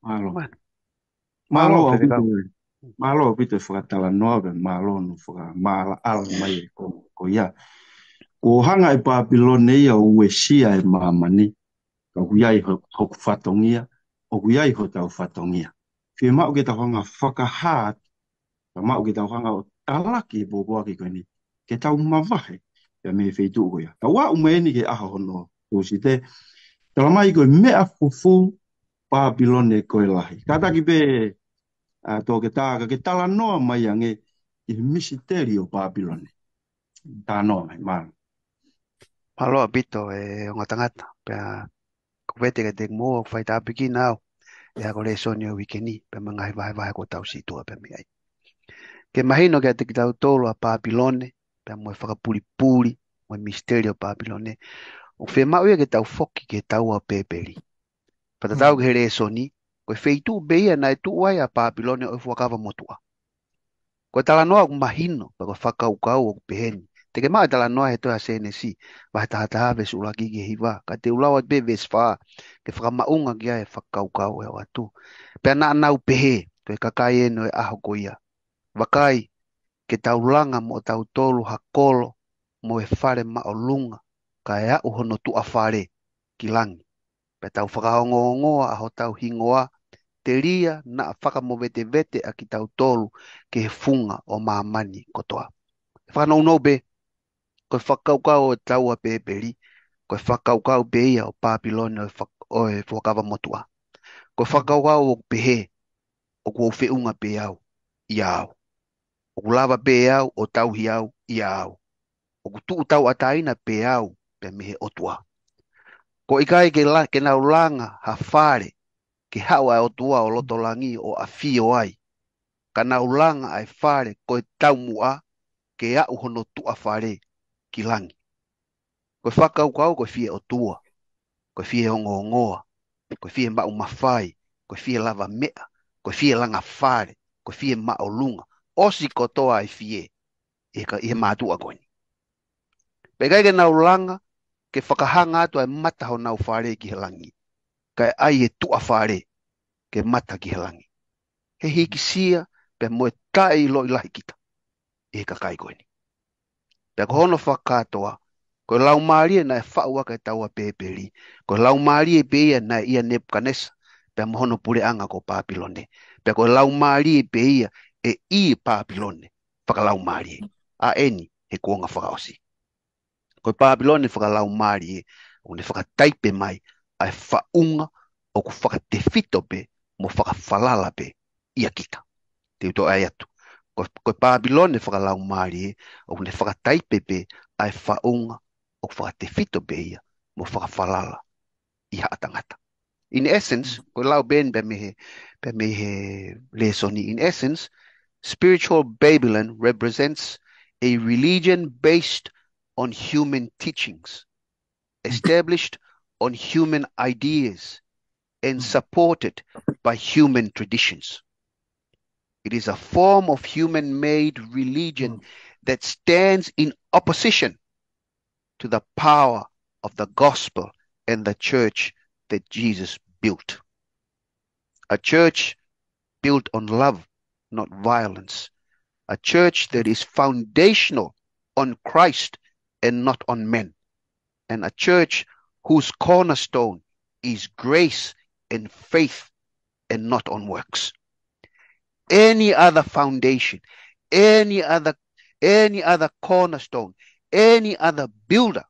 Mālō. Mālō ʻaupito. Mālō ʻaupito e fakatalanoa pea mālō hono fakamaʻalaʻala mai e konga ko ia. Kuo hanga ʻe Pāpilone ia ʻo uesia e māmani. Ka ʻoku ʻi ai ho-, hoku fatongia, ʻoku ʻi ai hotau fatongia. Fiemaʻu ke tau hanga fakahā, fiemaʻu ke tau hanga ʻo talaki e pōpoaki ko eni, ke tau mavahe pea mei he feituʻu ko ia. Tau aʻu mai eni ki he ʻaho hono Tūsite. Talamai ko e meʻa fufū Pāpilone ko e lahi. Kātaki pē, ʻa, Toketā, ka ke talanoa mai ange ki he misiteli ʻo Pāpilone. Talanoa mai, mālō. Mālō ʻaupito e ongo tangata, pea ʻoku ou vete kiate kimoua ʻoku faitāpuekina au ʻe he ako lēsoni ʻo e uike ni, pea mo e ngaahi vahevahe kuo tau sītuʻa pea mei ai. Ke mahino kiate kitautolu ʻa Pāpilone, pea mo e fakapulipuli, mo e misiteli ʻo Pāpilone, ʻoku fiemaʻu ia ke tau foki ki he Taua ʻo Pēpeli. Pea tatau ki he lēsoni, ko e feituʻu pē ia naʻe tuʻu ai ʻa Pāpilone ʻo e Fuakava Motuʻa. Ko e talanoa ʻoku mahino, pea ko e fakakaukau ʻoku pehē ni. Te ke maʻu e talanoa he tohi ʻa Sēnesi, vahe taha taha veesi ʻuluaki ki he hiva, ka te u lau atu pē veesi fā, ke fakamaʻunga ki ai e fakakaukau ʻe ʻoatu. Pea naʻa nau pehē, ko e kakai eni ʻo e ʻaho ko ia. Vakai, ke tau langa moʻotautolu ha kolo mo e fale māʻolunga, kae aʻu hono tuʻa fale ki langi. Pea tau fakaongoongoa ʻa hotau hingoa, telia naʻa fakamovetevete ʻa kitautolu ki he funga ʻo māmani kotoa. Fakanounou pē, ko e fakakaukau ʻo e Taua ʻo Pēpeli, ko e fakakaukau pē ia ʻo Pāpilone ʻo e fak-, ʻo e Fuakava Motuʻa. Ko e fakakaukau ʻoku pehē, ʻoku ou feʻunga pē au ʻia au. ʻOku lava pē au ʻo tauhi au ʻia au. ʻOku tuʻu tauʻatāina pē au pea mei he ʻOtua. Ko e ʻikai ke la-, ke nau langa ha fale, ke haʻu ʻa e ʻOtua ʻo loto langi ʻo ʻafio ai. Ka nau langa ʻa e fale ko e taumuʻa, ke aʻu hono tuʻa fale ki langi. Ko e fakakaukau, ko e fie ʻOtua, ko e fie ongoongoa, ko e fie maʻu mafai, ko e fie lava meʻa, ko e fie langa fale, ko e fie māʻolunga. ʻOsi kotoa e fie ʻi he ka-, ʻi he mātuʻa ko eni. Pea ʻikai ke nau langa, ke fakahanga atu ʻa e mata honau fale ki he langi. Kae ʻai e tuʻa fale, ke mata ki he langi. He hīkisia, pea mo e taʻeʻiloʻi lahi kita ʻi he kakai ko eni. Pea ko hono fakakātoa, ko e laumālie naʻe faʻu ʻaki e Taua ʻo Pēpeli, ko e laumālie pē ia naʻe ʻia Nepukanesa, pea mo hono puleʻanga ko Pāpilone. Pea ko e laumālie pē ia ʻe ʻi Pāpilone, fakalaumālie. ʻA eni, he kuonga fakaʻosi. Ko e Pāpilone fakalaumālie, ʻoku ne fakataipe mai ʻa e faʻunga ʻoku fakatefito pē mo fakafalala pē ʻia kita. Te u toe ʻai atu. Ko, ko e Pāpilone fakalaumālie, ʻoku ne fakataipe pē ʻa e faʻunga ʻoku fakatefito pē ia mo fakafalala ʻi haʻa tangata. In essence, ko e lau pē eni pea mei he, pea mei he lēsoni. In essence, spiritual Babylon represents a religion based on human teachings, established on human ideas, and supported by human traditions. It is a form of human-made religion that stands in opposition to the power of the gospel and the church that Jesus built. A church built on love, not violence. A church that is foundational on Christ and not on men. And a church whose cornerstone is grace and faith and not on works. Any other foundation, any other, any other cornerstone, any other builder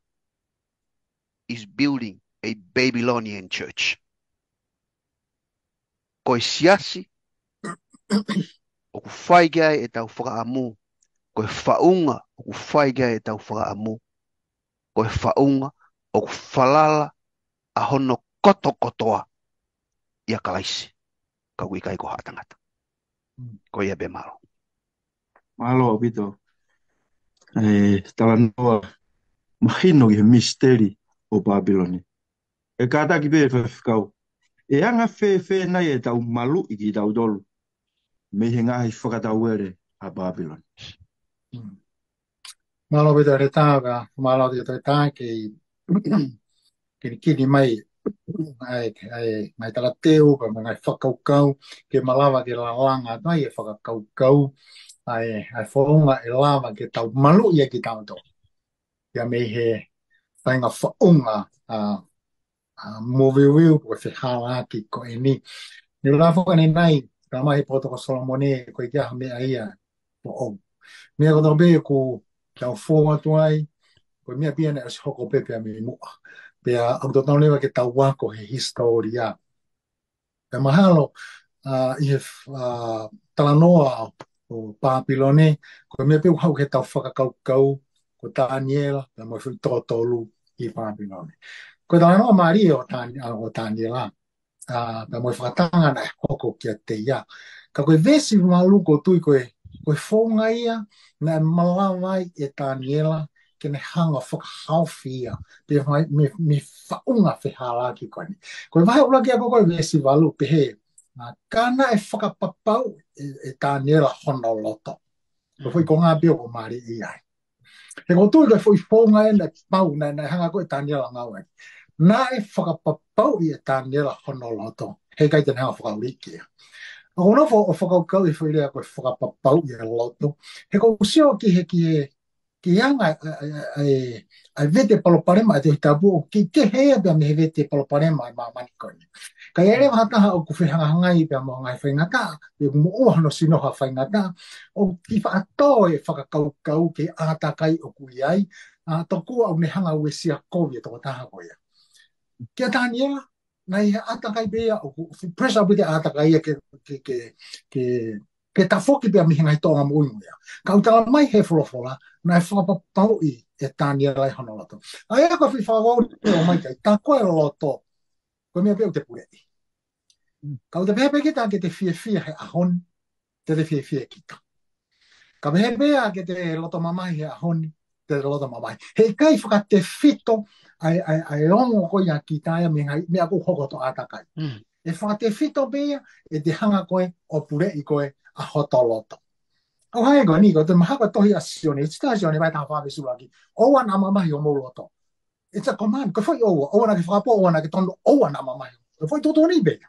is building a Babylonian church. Ko e siasi ʻoku fai ki ai ʻetau fakaʻamu, ko e faʻunga ʻoku fai ki ai ʻetau fakaʻamu, ko e faʻunga ʻoku falala ʻa hono kotokotoa ʻia Kalaisi, ka ʻoku ʻikai ko haʻa tangata. Ko ia pē, mālō. Mālō ʻaupito. E talanoa mahino ki he misiteli ʻo Pāpilone. ʻE kātaki pē, faifekau, ʻe anga fēfē nai ʻetau maluʻi kitautolu mei he ngaahi fakatauele ʻa Pāpilone? Mālō ʻaupito Leta, ka mālō ʻaupito Leta ke kinikini mai ʻa e, ʻa e ngaahi talateu, ka mo e ngaahi fakakaukau, ke malava ke lalanga atu ai e fakakaukau ʻa e, ʻa e founga ʻe lava ke tau maluʻi ai kitautolu ia mei he faʻahinga faʻunga, ʻa, ʻa, moveuveu pe ko e fehālaaki ko eni. Ne u lava foki ʻanenai, ka mai he poto ko Solomone, ko e ʻikai ha meʻa ia foʻou. Meʻa kotoa pē ʻoku tau fou atu ai, ko e meʻa pē ia naʻe ʻosi hoko pē pea mei muʻa. Pea ʻoku totonu leva ke tau ako he hisitōlia. Pea mahalo, ʻa, ʻi he, ʻa, talanoa ʻo Pāpilone, ko e meʻa pē ʻoku haʻu ke tau fakakaukau, ko Taniela, pea mo e foʻi toko tolu ʻi Pāpilone. Ko e talanoa mālie ʻo Tani-, ʻa, ʻo Taniela, ʻa, pea mo e fakatanga naʻe hoko kiate ia. Ka ko e veesi valu ʻoku ou tui ko e, ko e founga ia naʻe malava ai ʻe Taniela ke ne hanga ʻo fakahaofi ia, pe fai, mei, mei he faʻunga fehālaaki ko eni. Ko e vahe ʻuluaki ia ko e veesi valu pehē, ʻa, ka naʻe fakapapauʻi ʻe, ʻe Taniela hono loto. Ko e foʻi konga pē ʻoku mālie ai. He ʻoku ou tui ko e foʻi founga ia naʻe pau, naʻe, naʻe hanga ko ē ʻe Taniela ʻo ngāueʻaki. Naʻe fakapapauʻi ʻe Taniela hono loto. He ʻikai te ne hanga ʻo fakaʻuliʻi ia. ʻOku ou nofo ʻo fakakaukau he foʻi lea ko e fakapapauʻi e loto. He ʻoku ou sio ki he, ki he, ki he anga ʻa e, ʻa e, ʻa e, ʻa e vete palopalema ʻa e Tohi Tapu, ʻoku kehekehe ia pea mei he vete palopalema ʻa e māmani ko eni. Ka ʻi ai leva ha taha ʻoku fehangahangai pea mo e ngaahi faingataʻa, pe ʻoku moʻua hono sino ha faingataʻa, ʻoku kiʻi faʻa tō e fakakaukau ki he ʻātakai ʻoku ʻi ai, ʻa, tokua ʻoku ne hanga ʻo uesia kovi e tokotaha ko ia. Kia Taniela, naʻe ʻi ai ha ʻātakai pē ia, ʻoku pressure pē ʻa e ʻātakai ia ke, ke, ke, ke, ke tafoki pea mei he ngaahi tōʻonga moʻui mo ia. Ka ʻoku talamai he folofola, naʻe fakapapauʻi ʻe Taniela ai hono loto. ʻA ia ko e foʻi fakakaukau ʻoku ʻomai ki ai, tā ko e loto, ko e meʻa pē ʻoku te puleʻi. Ka ʻoku te pehē pē kita ke te fiefia he ʻaho ni, te te fiefia kita. Ka pehē pē ia ke te loto mamahi he ʻaho ni, te te loto mamahi. He ʻikai fakatefito ʻa e, ʻa e, ʻa e ongo ko ia kita ia mei he ngaahi meʻa ʻoku hoko ʻi hoto ʻātakai. ʻE fakatefito pē ia ʻi he hanga ko ē ʻo puleʻi ko ē ʻa hoto loto. ʻOku hangē ko eni, ko e mahalo ko e tohi ʻa Sione, ʻi he tohi ʻa Sione, vahe taha fā veesi ʻuluaki. ʻOua naʻa mamahi homou loto. It's a command. Ko e foʻi ʻoua, ʻoua naʻa ke fakapō, ʻoua naʻa ke tonu, ʻoua naʻa mamahi. Ko e foʻi tuʻutuʻuni pē ia.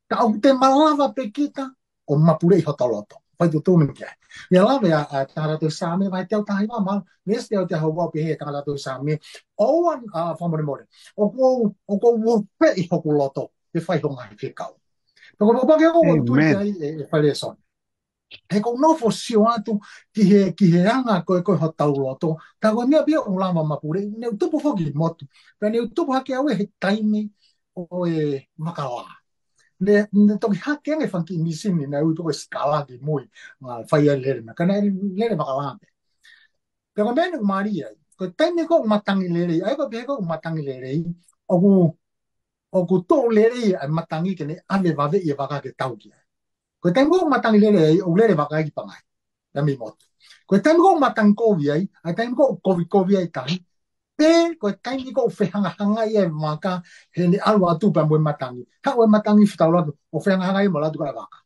Ka ʻoku te malava pē kita ʻo mapuleʻi hoto loto. Foʻi tuʻutuʻuni ki ai. ʻI he lave ʻa, ʻa e tangata tohi Saame, vahe teau taha hiva, ma, veesi teau taha hiva pehē ʻe he tangata tohi Saame, ʻoua, ʻa, fakamolemole. ʻOku ou, ʻoku ou ʻofeʻi hoku loto, ke fai ho ngaahi fekau. Pea ko e pōpoaki ʻoku ou tui ki ai ʻe, ʻe fai lēsoni. He ʻoku ou nofo ʻo sio atu ki he, ki he anga ko ē ko ē hotau loto. Tā ko e meʻa pē ia ʻoku lava mapuleʻi, ne u tupu foki ʻi motu. Pea ne u tupu hake au ʻi he taimi ʻo e vaka lā. Ne, ne toki hake ange e fanga kiʻi mīsini, naʻe ui ko e sikala ki mui, ʻa, fai ai e lele, ka naʻe lele vaka lā pē. Pea ko e meʻa naʻe mālie ai. Ko e taimi ko ē ʻoku matangi lelei, ʻa ia ko e pehē ko ē ʻoku matangi lelei, ʻoku, ʻoku tuʻu lelei ʻa e matangi ke ne ʻave vaveʻi e vaka ke tau ki ai. Ko e taimi ko ē ʻoku matangi lelei ai, ʻoku lele vaka ia ki Pangai, pea mei motu. Ko e taimi ko ē ʻoku matangi kovi ai, ʻa e taimi ko ē ʻoku kovi kovi ai e tahi, pe ko e taimi ko ē ʻoku fehangahangai ai e vaka, he ne ʻalu atu pea mo e matangi. Haʻu e matangi fetaulaki, ʻo fehangahangai mo e ʻalu atu ko ē e vaka.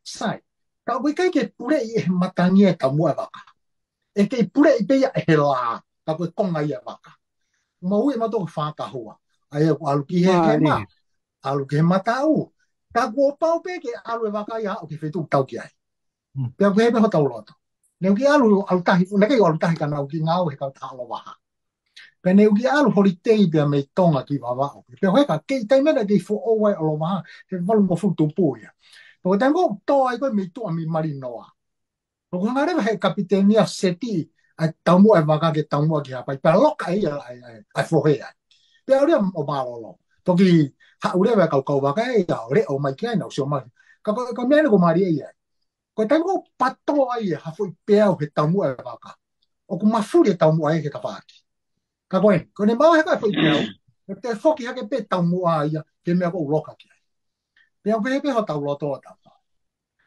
Sai, ka ʻoku ʻikai ke puleʻi ʻe he matangi e taumuʻa e vaka. ʻE kei puleʻi pē ia ʻe he lā, ka ko e konga ia e vaka. Mau ui ʻe mautolu ko e fakahua. ʻA ia ʻoku ʻalu ki he, ki he mā, ʻalu ki he mataʻu. Ka kuo pau pē ke ʻalu e vaka ia ʻo aʻu ki he feituʻu ʻoku tau ki ai. Pea ko e hā pē hotau loto? Ne u kiʻi ʻalu, ʻalu tahi, naʻe kei ʻalu tahi ka naʻa ku kiʻi ngāue he kautaha ʻOlovaha. Pea ne u kiʻi ʻalu holitei pea mei Tonga ki Vavaʻu. Pea ko e hā, kei taimi naʻe kei foʻou ai ʻOlovaha, he valungofulu tupu ia. Pea ko e taimi ko ē ʻoku tō ai ko ē mei tuʻa mei Malinoa. ʻOku hanga leva he kapiteni ʻo seti ʻa e taumuʻa e vaka ke taumuʻa ki Haʻapai. Pea loka ʻe ia ʻa e, ʻa e, ʻa e fohe ai. Pea ʻalu ia ʻo mālōlō. Toki haʻu leva e kau kauvaka ia ʻo leʻo mai ki ai, nau sio mai. Ka ko, ko e meʻa eni ʻoku mālie ai. Ko e taimi ʻoku patō ai ha foʻi peau he taumuʻa e vaka, ʻoku mafuli e taumuʻa ia ke tafaʻaki. Ka ko eni, ko ʻene maʻu hake e foʻi peau, ʻe toe foki hake pē taumuʻa ia ki he meʻa ʻoku loka ki ai. Pea ʻoku pehē pē hotau loto ʻo tau.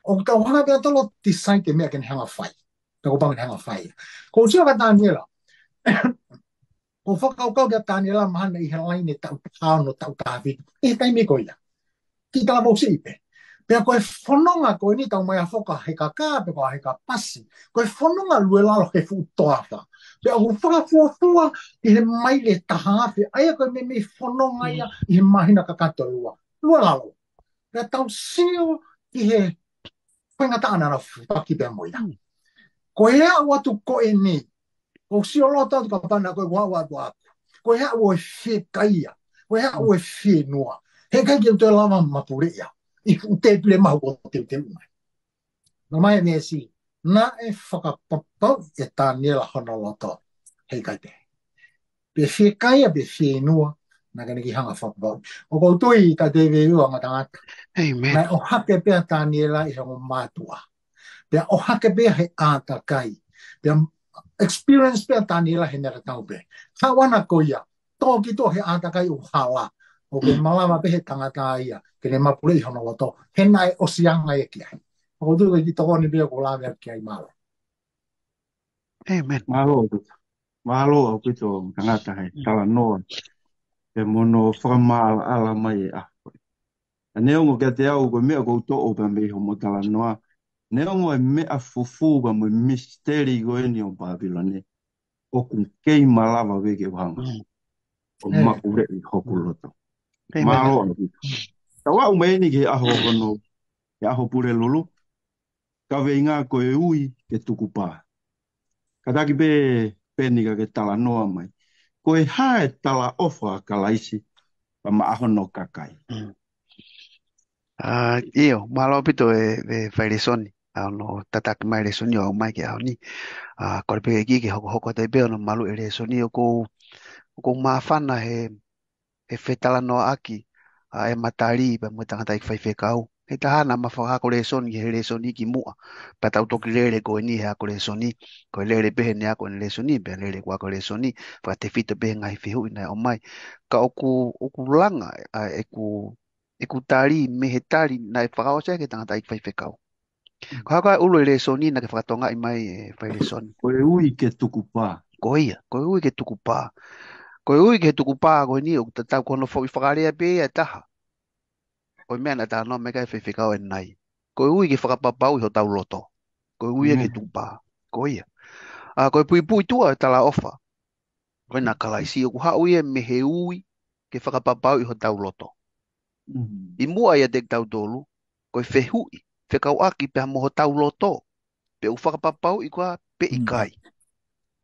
ʻOku tau hanga pē ʻo tolo decide e meʻa ke ne hanga fai. Pea ko e pau ke ne hanga fai. Ko u sio kia Taniela. Ko e fakakaukau kia Taniela mahalo ʻi he laine taʻu taha ono, taʻu taha fitu. ʻI he taimi ko ia. Ki talavou siʻi pē. Pea ko e fononga ko eni tau mai a foka he kakā, pe ko e he kapasi. Ko e fononga lue lalo he fuʻu toafa. Pea ʻoku fakafuofua ʻi he maile taha afe. ʻA ia ko e meimei fononga ia ʻi he māhina kakato ʻe ua. Lue lalo. Pea tau sio ki he faingataʻa naʻa na faki pea mo ia. Ko e aʻu atu ko eni, ʻoku sio loto atu ka pana ko e ʻoku aʻu atu ʻaku. Ko e aʻu ʻo e fiekaia, ko e aʻu ʻo e fienua. He ʻikai ke u toe lava mapuleʻi au ʻi fuʻu tēpile mahu ʻoku teuteu mai. Nau mai e meesi, naʻe fakapapauʻi ʻe Taniela hono loto. He ʻikai pē. Pe fiekaia, pe fienua, naʻa ke ne kiʻi hanga fakapapauʻi. ʻOku ou tui, ta te vei ua ngata ngata. Amen. Naʻe ʻohake pē ʻa Taniela ʻi he ongo mātuʻa. Pea ʻohake pē he ʻātakai. Pea experience pē ʻa Taniela he meʻa tatau pē. Haʻu ʻana ko ia, tō ki tuʻa he ʻātakai ʻoku hala. ʻOku malava pē he tangata ia, ke ne mapuleʻi hono loto. He naʻe ʻosi anga ia ki ai. ʻOku ou tui ko e kiʻi tokoni pē ʻoku lave atu ki ai, mālō. Amen. Mālō ʻaupito. Mālō ʻaupito tangata he talanoa. Pea mo hono fakamaʻalaʻala mai e ʻaho. ʻA neongo kiate au ko e meʻa ʻoku ou toʻo pē mei hoʻomo talanoa. Neongo e meʻa fufū ka mo e misiteli ko eni ʻo Pāpilone. ʻOku kei malava pē ke u hanga ʻo mapuleʻi hoku loto. Amen. Mālō ʻaupito. Tau aʻu mai eni ki he ʻaho hono, ki he ʻaho Pulelulu. Kaveinga ko e ui ke tukupā. Kātaki pē Peni ka ke talanoa mai. Ko e hā e talaʻofa ʻa Kalaisi pea maʻa hono kakai. Mm. ʻA, ʻio, mālō ʻaupito e, e fai lēsoni. ʻA hono tataki mai lēsoni ʻo aʻu mai ki he ʻaho ni. ʻA, kole pē ke ke hokohoko atu pē hono maluʻi e lēsoni ʻoku, ʻoku māfana he he fetalanoaʻaki ʻa e matali pea mo e tangataʻeiki faifekau. He taha naʻa ma fakaako lēsoni, he lēsoni ki muʻa. Pea tau toki lele ko eni he ako lēsoni, ko e lele pē heʻene ako ʻene lēsoni, pea lele ʻeku ako lēsoni, fakatefito pē he ngaahi fehuʻi naʻe ʻomai. Ka ʻoku, ʻoku langa ʻa ʻeku, ʻeku tali, mei he tali, naʻe fakaʻosi ai ki he tangataʻeiki faifekau. Ko e hā ko ā e ʻulu e lēsoni naʻa ke fakatokangaʻi mai e fai lēsoni? Ko e ui ke tukupā. Ko ia, ko e ui ke tukupā. Ko e ui ke tukupā, ko eni ʻoku tatau ko hono foʻi fakalea pē ia ʻe taha ʻo e meʻa naʻe talanoa mai ki ai e faifekau ʻanenai. Ko e ui ke fakapapauʻi hotau loto. Ko e ui ia ke tukupā. Ko ia. ʻA, ko e puipuituʻa e talaʻofa ko ena ʻa Kalaisi ʻoku haʻu ia mei he ui ke fakapapauʻi hotau loto. ʻI muʻa ʻiate kitautolu, ko e fehuʻi fekauʻaki pea mo hotau loto, pe ʻoku fakapapauʻi koā pe ʻikai.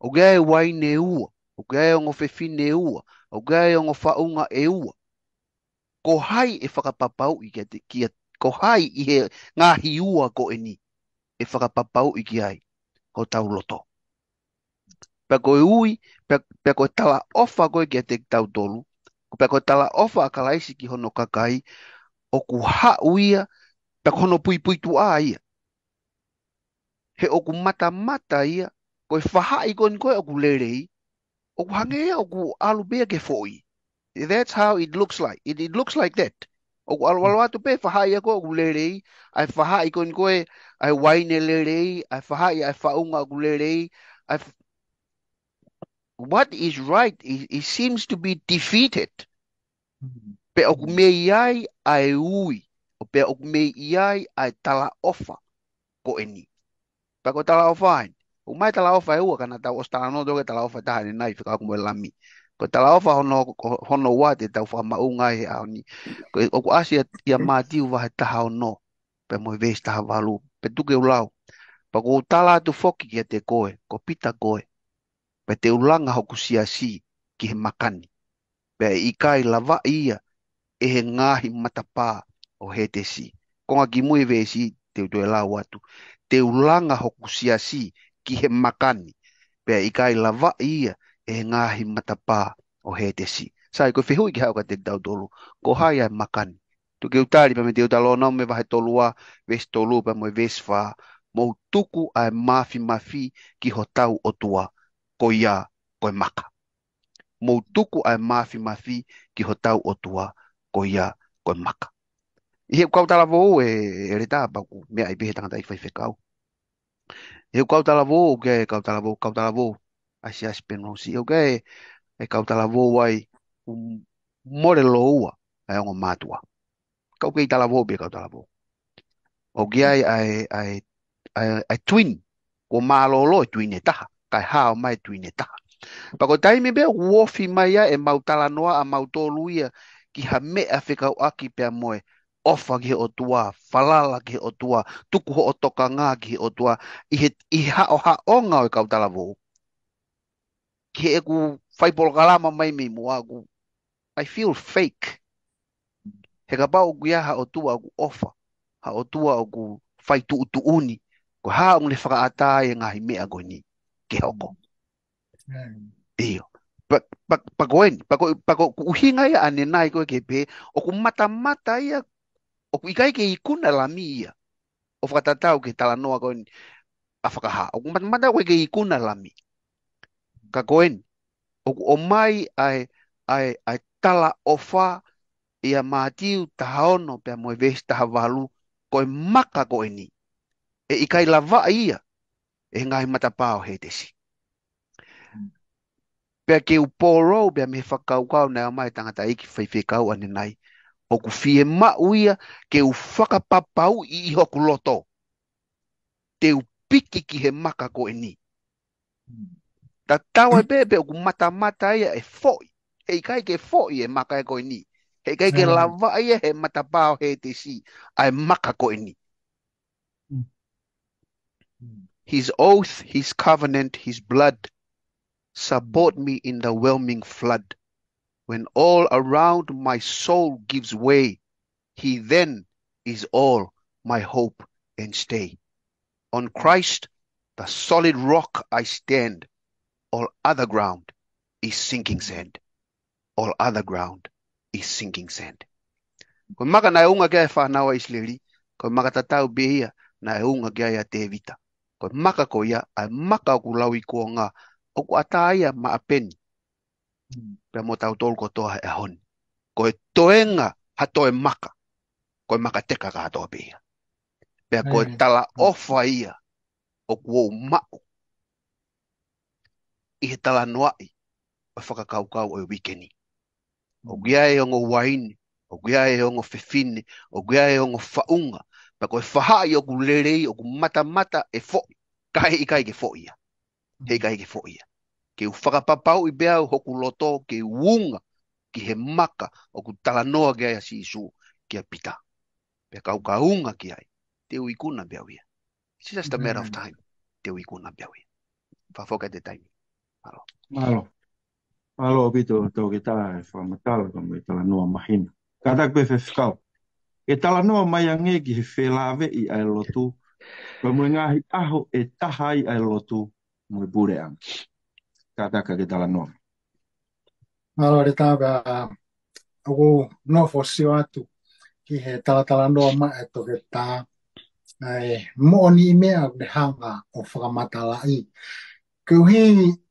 ʻOku ʻi ai e uaine ʻe ua, ʻoku ʻi ai e ongo fefine ʻe ua, ʻoku ʻi ai e ongo faʻunga ʻe ua. Ko hai ʻe fakapapauʻi kiate, kia, ko hai ʻi he ngaahi ua ko eni ʻe fakapapauʻi ki ai hotau loto? Pea ko e ui, pea, pea ko e talaʻofa ko ē kiate kitautolu, pea ko e talaʻofa ʻa Kalaisi ki hono kakai, ʻoku haʻu ia, pea ko hono puipuituʻa ia. He ʻoku matamata ia, ko e fahaʻi ko eni ko ē ʻoku lelei, ʻoku hangē ia ʻoku ʻalu pē ia ki he foʻi. That's how it looks like. It, it looks like that. ʻOku ʻalu, ʻalu atu pē fahaʻi ia ko ē ʻoku lelei, ʻa e fahaʻi ko eni ko ē, ʻa e uaine lelei, ʻa e fahaʻi, ʻa e faʻunga ʻoku lelei, ʻa e f-, what is right, it, it seems to be defeated. Pea ʻoku mei ai ʻa e ui, ʻo pea ʻoku mei ai ʻa e talaʻofa ko eni. Pea ko e talaʻofa eni. ʻOku ʻomai talaʻofa ʻe ua, ka naʻa tau ʻosi talanoa atu ki he talaʻofa ʻe taha ʻanenai fekauʻaki mo e Lami. Ko e talaʻofa hono, hono ua te tau fakamaʻunga ai he ʻaho ni. Ko e, ʻoku ʻasi ia, ia Mātiu vahe taha ono, pea mo e veesi taha valu, pea tuku ke u lau. Pea ʻoku ou tala atu foki kiate koe, ko Pita koe. Pea te u langa hoku siasi ki he makani. Pea ʻe ʻikai lavaʻi ia ʻe he ngaahi matapā ʻo Hētesi. Konga kimui e veesi, te u toe lau atu. Te u langa hoku siasi ki he makani. Pea ʻe ʻikai lavaʻi ia ʻe he ngaahi matapā ʻo Hētesi. Sai, ko e fehuʻi ke haʻu kiate kitautolu, ko hai ʻa e maka ni? Tuku ke u tali pē mei he Teutalōnome vahe tolu ua, veesi tolu pea mo e veesi fā. Mou tuku ʻa e māfimafi ki hotau ʻOtua, ko ia ko e maka. Mou tuku ʻa e māfimafi ki hotau ʻOtua, ko ia ko e maka. ʻI heʻeku kau talavou ē, ʻEletā, pea ʻoku meaʻi pē he tangataʻeiki faifekau. ʻI heʻeku kau talavou, ʻoku ʻi ai e kau talavou, kau talavou ʻa e Siasi Penrose. ʻOku ʻi ai e kau talavou ai ʻoku mole lōua ʻa e ongo mātuʻa. Ka ʻoku kei talavou pē kau talavou. ʻOku ʻi ai ʻa e, ʻa e, ʻa e, ʻa e twin. Kuo mālōlō e twin ʻe taha, kae hao mai e twin ʻe taha. Pea ko e taimi pē ʻoku ofi mai ai ʻemau talanoa ʻamautolu ia ki ha meʻa fekauʻaki pea mo e ʻofa ki he ʻOtua, falala ki he ʻOtua, tuku hoʻo tokanga ki he ʻOtua, ʻi he, ʻi he haʻohaʻonga ʻo e kau talavou. Ki heʻeku fai polokalama mai mei muʻa, ʻoku, I feel fake. He kapau ʻoku ʻi ai ha ʻOtua ʻoku ʻofa, ha ʻOtua ʻoku fai tuʻutuʻuni, ko e hā ʻoku ne fakaʻatā ai e ngaahi meʻa ko eni ke hoko? ʻIo. Pea, pea, pea ko eni, pea ko, pea ko ʻeku ʻuhinga ia ʻanenai ko ē ke pehē, ʻoku matamata ia, ʻoku ʻikai ke ikuna lami ia. ʻO fakatatau ki he talanoa ko eni ʻa Fakahā. ʻOku matamata ʻoku ʻikai ke ikuna lami. Ka ko eni, ʻoku ʻomai ʻa e, ʻa e, ʻa e talaʻofa ʻia Mātiu taha ono pea mo e veesi taha valu, ko e maka ko eni ʻe ʻikai lavaʻi ia ʻe he ngaahi matapā ʻo Hētesi. Pea ke u pōlou pea mei he fakakaukau naʻe ʻomai ʻe he tangataʻeiki faifekau ʻanenai, ʻoku fiemaʻu ia ke u fakapapauʻi ʻi hoku loto te u piki ki he maka ko eni. Tatau ai pē pe ʻoku matamata ia ʻe foʻi. He ʻikai ke foʻi e maka ko eni. He ʻikai ke lavaʻi ia ʻe he matapā ʻo Hētesi ʻa e maka ko eni. His oath, his covenant, his blood support me in the whelming flood. When all around my soul gives way, he then is all my hope and stay. On Christ, the solid rock, I stand. All other ground is sinking sand. All other ground is sinking sand. Ko e maka naʻe unga ki ai e fānau ʻa ʻIsileli, ko e maka tatau pē ia naʻe unga ki ai ʻa Tēvita. Ko e maka ko ia, ʻa e maka ʻoku lauikuonga, ʻoku ʻatā ia maʻa Peni pea mo tautolu kotoa he ʻaho ni. Ko e toenga ha toe maka, ko e maka teka kātoa pē ia. Pea ko e talaʻofa ia ʻoku ou maʻu ʻi he talanoaʻi ʻo e fakakaukau ʻo e uike ni. ʻOku ʻi ai e ongo uaine, ʻoku ʻi ai e ongo fefine, ʻoku ʻi ai e ongo faʻunga. Pea ko e faʻahi ʻoku lelei, ʻoku matamata ʻe foʻi. Ka he ʻikai ke foʻi ia. He ʻikai ke foʻi ia. Ke u fakapapauʻi pē au hoku loto ke u unga ki he maka ʻoku talanoa ki ai ʻa Sīsū kia Pita. Pea ka u ka unga ki ai, te u ikuna pē au ia. It's just a matter of time. Te u ikuna pē au ia. Fakafoki atu e taimi. Mālō. Mālō. Mālō ʻaupito toketā e fakamatala pea mo e talanoa mahino. Kātaki pē faifekau. ʻE talanoa mai ange ki he felāveʻi ʻa e lotu, pea mo e ngaahi ʻaho ʻe taha ai ʻa e lotu mo e puleʻanga. Kātaki ke talanoa. Mālō ʻEletā, pea ʻoku ou nofo ʻo sio atu ki he talatalanoa mai ʻa e toketā, ʻa e moʻoniʻi meʻa ʻoku ne hanga ʻo fakamatalaʻi. Koeʻuhi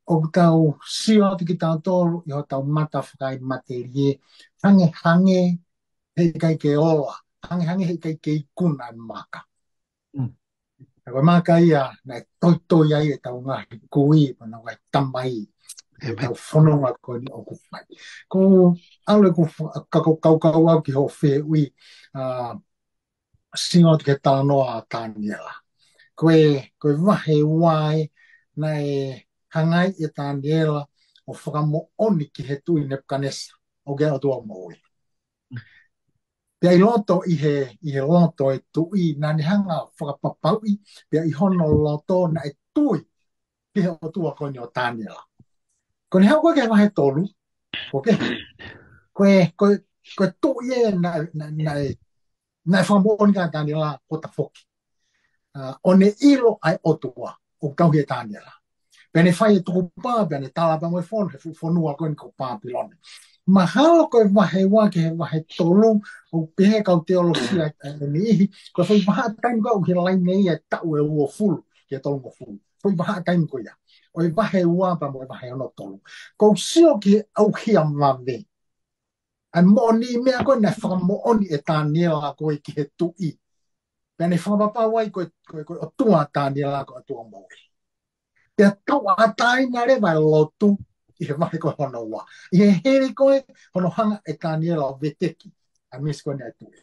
ʻoku tau sio atu kitautolu ʻi hotau mata fakaematelie, hangehangē he ʻikai ke ola, hangehangē he ʻikai ke ikuna e maka. Ka ko e maka ia naʻe toitoi ai ʻetau ngaahi kui, pea mo e ngaahi tamai, ʻetau fononga ko eni ʻoku fai. Ko e ʻalu ʻeku fa-, ka ko e kaukau au ki hoʻo fehuʻi, ʻa, sio atu ki he talanoa ʻa Taniela. Ko e, ko e vahe ua ē naʻe hanga ai ʻe Taniela ʻo fakamoʻoni ki he tuʻi Nepukanesa ʻoku ʻi ai e ʻOtua moʻui. Pea ʻi loto ʻi he, ʻi he loto e tuʻi, naʻa ne hanga ʻo fakapapauʻi, pea ʻi hono loto naʻe tui ki he ʻOtua ko eni ʻo Taniela. Ko ʻene haʻu ko ē ki he vahe tolu, ko e, ko e, ko e, ko e tuʻi ē naʻe, naʻe, naʻe, naʻe fakamoʻoni kia Taniela kuo tafoki. ʻA, ʻo ne ʻilo ʻa e ʻOtua ʻoku tauhi ʻe Taniela. Pea ne fai e tukupā, pea ne tala pea mo e fono, he fuʻu fonua ko eni ko Pāpilone. Mahalo ko e vahe ua ki he vahe tolu, ʻoku pehē kau teolosia ʻe niʻihi, ko e foʻi vahaʻa taimi ko ē ʻoku ʻi he laine ia ʻa e taʻu ʻe uofulu ki he tolungofulu. Foʻi vahaʻa taimi ko ia. ʻO e vahe ua pea mo e vahe ono tolu. Ko u sio ki he ʻauhia vave. ʻA e moʻoni meʻa ko ē naʻe fakamoʻoni ʻe Taniela ko ē ki he tuʻi. Pea ne fakapapau ai ko e, ko e, ko e ʻOtua ʻa Taniela ko e ʻOtua moʻui. Pea tauʻatāina leva e lotu ʻi he vahe ko ē hono ua. ʻI he hili ko ē hono hanga ʻe Taniela ʻo veteki ʻa e misi ko eni ʻa e tuʻi.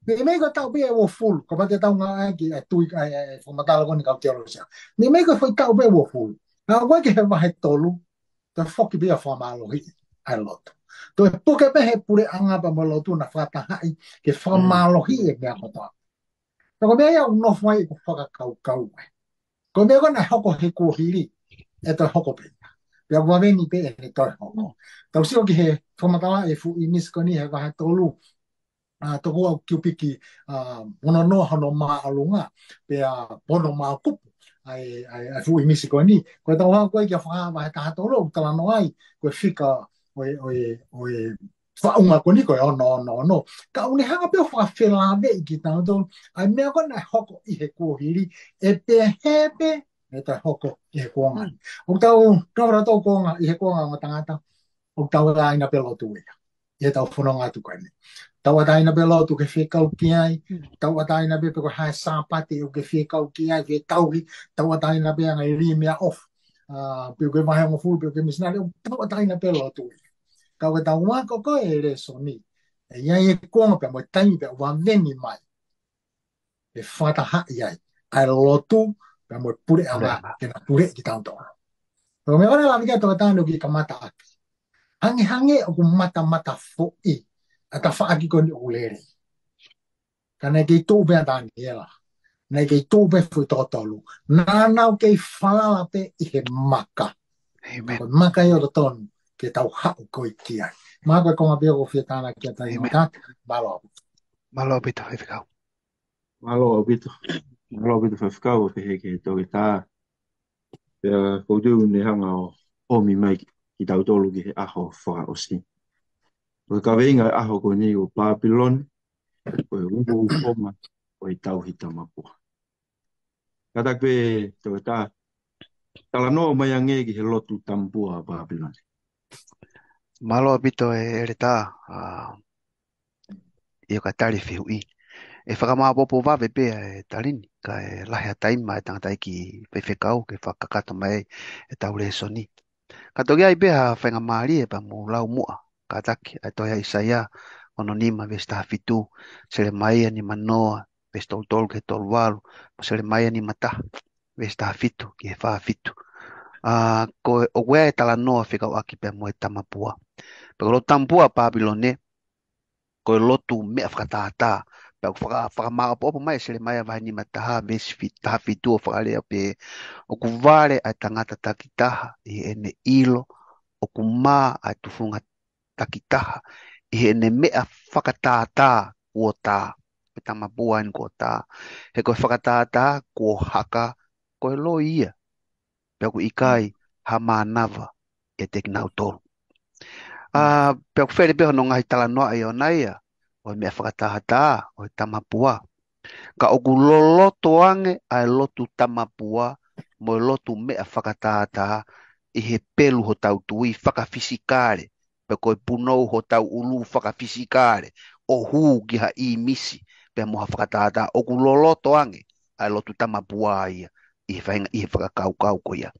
Meimei ko e taʻu pē ʻe uofulu, ko pate tau ngā ai ki ʻa e tuʻi, ʻa e, ʻa e fakamatala ko eni kau teolosia. Meimei ko e foʻi taʻu pē ʻe uofulu. Naʻe ʻalu ki he vahe tolu, toe foki pē ia ʻo fakamālohiʻi ʻa e lotu. Toe puke pē he puleʻanga pea mo e lotu naʻe fakatahaʻi ke fakamālohiʻi e meʻa kotoa. Pea ko e meʻa ia ʻoku nofo ai ʻeku fakakaukau ai. Ko e meʻa ko ē naʻe hoko he kuohili, ʻe toe hoko pē ia. Pea ʻoku vave ni pē ʻene toe hoko. Tau sio ki he fakamatala ʻa e fuʻu ʻīmisi ko eni he vahe tolu, ʻa, toko ua kiupiki, ʻa, hono noa hono māʻolunga, pea hono māʻokupu ʻa e, ʻa e, ʻa e fuʻu ʻīmisi ko eni. Ko e tau hanga ko ē ki he Fakahā vahe taha tolu, ʻoku talanoa ai ko e fika ʻo e, ʻo e, ʻo e faʻunga ko eni ko e ono ono ono. Ka ʻoku ne hanga pē ʻo fakafelāveʻi kitautolu ʻa e meʻa ko ē naʻe hoko ʻi he kuohili, ʻe pehē pē ʻe toe hoko ʻi he kuonga ni. ʻOku tau, tau ora tau kuonga, ʻi he kuonga ʻo e tangata, ʻoku tauʻatāina pē lotu ia. ʻI heʻetau fononga atu ko eni. Tauʻatāina pē lotu ke fekau ki ai, tauʻatāina pē pe ko e hā e Sāpate ʻoku ke fekau ki ai, fetauhi, tauʻatāina pē ʻa e ngaahi lī meʻaʻofa. ʻA, pe ko e vahe hongofulu, pe ko e misinale, ʻoku tauʻatāina pē lotu ia. Ka ʻoku tau ako ko ē e lēsoni. ʻE ʻi ai e kuonga pea mo e taimi pea ʻoku vave ni mai. ʻE fakatahaʻi ai ʻa e lotu pea mo e puleʻanga ke na puleʻi kitautolu. Ko e meʻa ko ē naʻe lave ki ai ʻa e toketā ni ʻoku kamata ʻaki. Hangehangē ʻoku matamata foʻi ʻa e tafaʻaki ko eni ʻoku lele. Ka naʻe kei tuʻu pē ʻa Taniela. Naʻe kei tuʻu pē foʻi toko tolu. Naʻa nau kei falala pē ʻi he maka. ʻĒmeni. Ko e maka ia ʻoku totonu ke tau haʻu ko ē ki ai. Mahalo ko e konga pē ia ʻoku ou fie tānaki atu ai. ʻĒmeni. Mālō. Mālō ʻaupito, Faifekau. Mālō ʻaupito. Mālō ʻaupito Faifekau, ʻo pehē ki he toketā. Pea ʻoku ou tui ʻoku ne hanga ʻo ʻomi mai kitautolu ki he ʻaho fakaʻosi. Ko e kaveinga e ʻaho ko eni ko Pāpilone, ko e uouongofua ʻo e tauhi tamapua. Kātaki pē toketā, talanoa mai ange ki he lotu tamapua ʻa Pāpilone. Mālō ʻaupito ʻEletā, ʻa, ʻio ka tali fehuʻi. ʻE fakamāʻopoʻopo vave pē ʻa e tali ni, kae lahi ʻa e taimi ʻa e tangataʻeiki Faifekau ke fakakakato mai ʻetau lēsoni. Ka toki ʻi ai pē ha faingamālie pea mou lau muʻa, kātaki, ʻa e tohi ʻa ʻAisea, ono nima veesi taha fitu, Selemaia nima noa, veesi tolu tolu ki he tolu valu, mo Selemaia nima taha, veesi taha fitu ki he fā fitu. ʻA, ko e, ʻoku ʻi ai e talanoa fekauʻaki pea mo e tamapua. Pea ko e lotu tamapua ʻa Pāpilone, ko e lotu meʻa fakatātā. Pea ʻoku faka-, fakamāʻopoʻopo mai ʻe Selemaia vahe nima taha, veesi fi-, taha fitu ʻo fakalea pē, ʻoku vale ʻa e tangata takitaha ʻi heʻene ʻilo, ʻoku mā ʻa e tufunga takitaha ʻi heʻene meʻa fakatātā kuo tā. Ko e tamapua eni kuo tā. He ko e fakatātā kuo haka, ko e loi ia. Pea ʻoku ʻikai ha mānava ʻiate kinautolu. ʻA, pea ʻoku fele pē hono ngaahi talanoaʻi ʻo ʻikai ia, ʻo e meʻa fakatātā, ʻo e tamapua. Ka ʻoku loloto ange ʻa e lotu tamapua, mo e lotu meʻa fakatātā, ʻi he pelu hotau tui fakafisikale, pe ko e punou hotau ʻulu fakafisikale, ʻo hū ki ha ʻīmisi, pea mo ha fakatātā, ʻoku loloto ange ʻa e lotu tamapua ia, ʻi he fainga, ʻi he fakakaukau ko ia.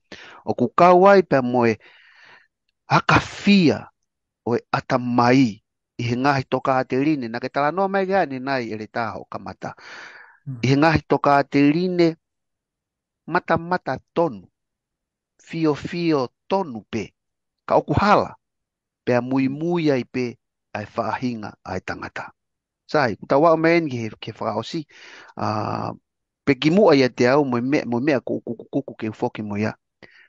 ʻOku kau ai pea mo e hakafia ʻo e ʻatamai, ʻi he ngaahi tokāteline, naʻa ke talanoa mai ki ai ʻanenai ʻEletā hoʻo kamata. ʻI he ngaahi tokāteline matamata tonu, fiofio tonu pē, ka ʻoku hala, pea muimui ai pē ʻa e faʻahinga ʻa e tangata. Sai, ʻoku tau aʻu mai eni ki he, ki he fakaʻosi, ʻa, pe kimuʻa ʻiate au, mo e meʻa, mo e meʻa ko ʻeku kukukuku ke u foki mo ia.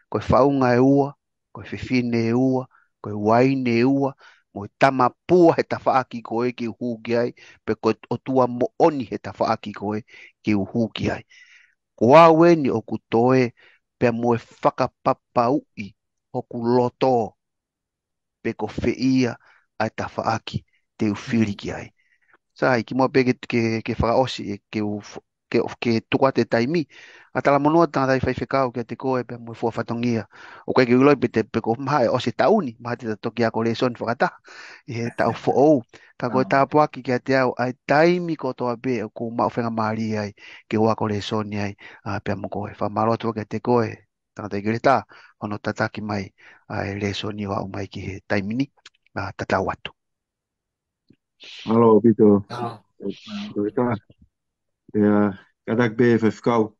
Ko e faʻunga ʻe ua, ko e fefine ʻe ua, ko e uaine ʻe ua, mo e tamapua he tafaʻaki ko ē ke u hū ki ai, pe ko e ʻOtua moʻoni he tafaʻaki ko ē ke u hū ki ai. Ko au eni ʻoku toe, pea mo e fakapapauʻi hoku loto. pe ko fē ia ʻa e tafaʻaki te u fili ki ai. Sai, kimuʻa pē ke, ke, ke fakaʻosi, ʻe, ke u f-, ke, ke tuku atu e taimi, ʻa Talamonū, tangataʻi faifekau, kiate koe pea mo e fua fatongia. ʻOku ʻikai ke u ʻiloʻi pe te, pe ko e hā e ʻosi e taʻu ni, mahalo te ta toki ako lēsoni fakataha ʻi he taʻu foʻou. Ka ko e tāpuaki kiate au ʻa e taimi kotoa pē ʻoku ou maʻu faingamālie ai ke u ako lēsoni ai, ʻa, pea mo koe. Fakamālō atu kiate koe, tangataʻi Keleta, hono tataki mai ʻa e lēsoni ʻo aʻu mai ki he taimi ni, ʻa, tatau atu. Mālō ʻaupito. Mālō. Keleta. Pea, kātaki pē faifekau.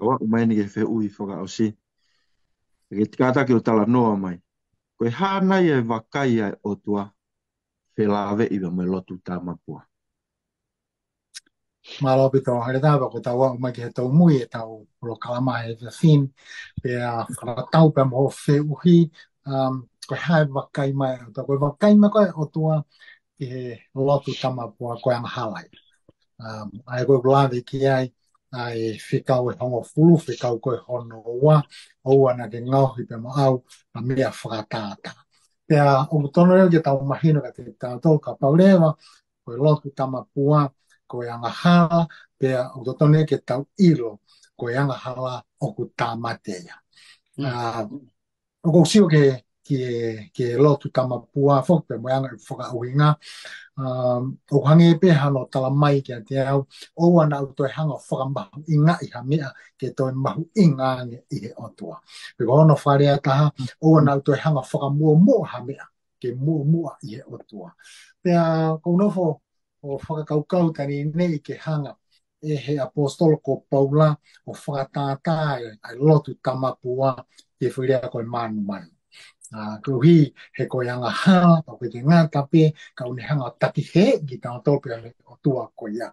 ʻOua ʻe ʻomai ni ke fehuʻi fakaʻosi. Ke kātaki ʻo talanoa mai. Ko e hā nai e vakai ʻa e ʻOtua felāveʻi mo e lotu tamapua? Mālō ʻaupito, Keleta, pea ko ʻetau aʻu mai ki he taumui ʻetau polokalama he efiafi ni, pea fakatau pea mo hoʻo fehuʻi, um, ko e hā e vakai mai ʻa e ʻOtua, ko e vakai mai ko ē ʻa e ʻOtua ki he lotu tamapua ko e angahala ia. Um, ʻa ia ko ē ʻoku lave ki ai ʻa e fekau ʻe hongofulu, fekau ko ē hono ua, ʻoua naʻa ke ngaohi pea mo au ha meʻa fakatātā. Pea ʻoku totonu leva ke tau mahino kiate kitautolu kapau leva ko e lotu tamapua ko e angahala, pea ʻoku totonu ke tau ʻilo ko e angahala ʻoku tāmate ia. Mm. ʻA, ʻoku ou sio ki he, ki he, ki he lotu tamapua foki pea mo e anga ʻoku fakaʻuhinga. Um, ʻoku hangē pē hano tala mai kiate au, ʻoua naʻa u toe hanga ʻo fakamahuʻingaʻi ha meʻa ke toe mahuʻinga ange ʻi he ʻOtua. Pe ko hono fakalea ʻe taha, ʻoua naʻa u toe hanga ʻo fakamuʻomuʻa ha meʻa ke muʻomuʻa ʻi he ʻOtua. Pea ʻoku ou nofo ʻo fakakaukau taimi ni ke hanga ʻe he ʻaposetolo ko Paula ʻo fakatātā ʻa e, ʻa e lotu tamapua ki he foʻi lea ko e mānumanu. ʻA, koeʻuhi he ko e angahala, pea ʻoku ʻikai ke ngata pē, ka ʻoku ne hanga ʻo taki hē kitautolu pea mo e ʻOtua ko ia.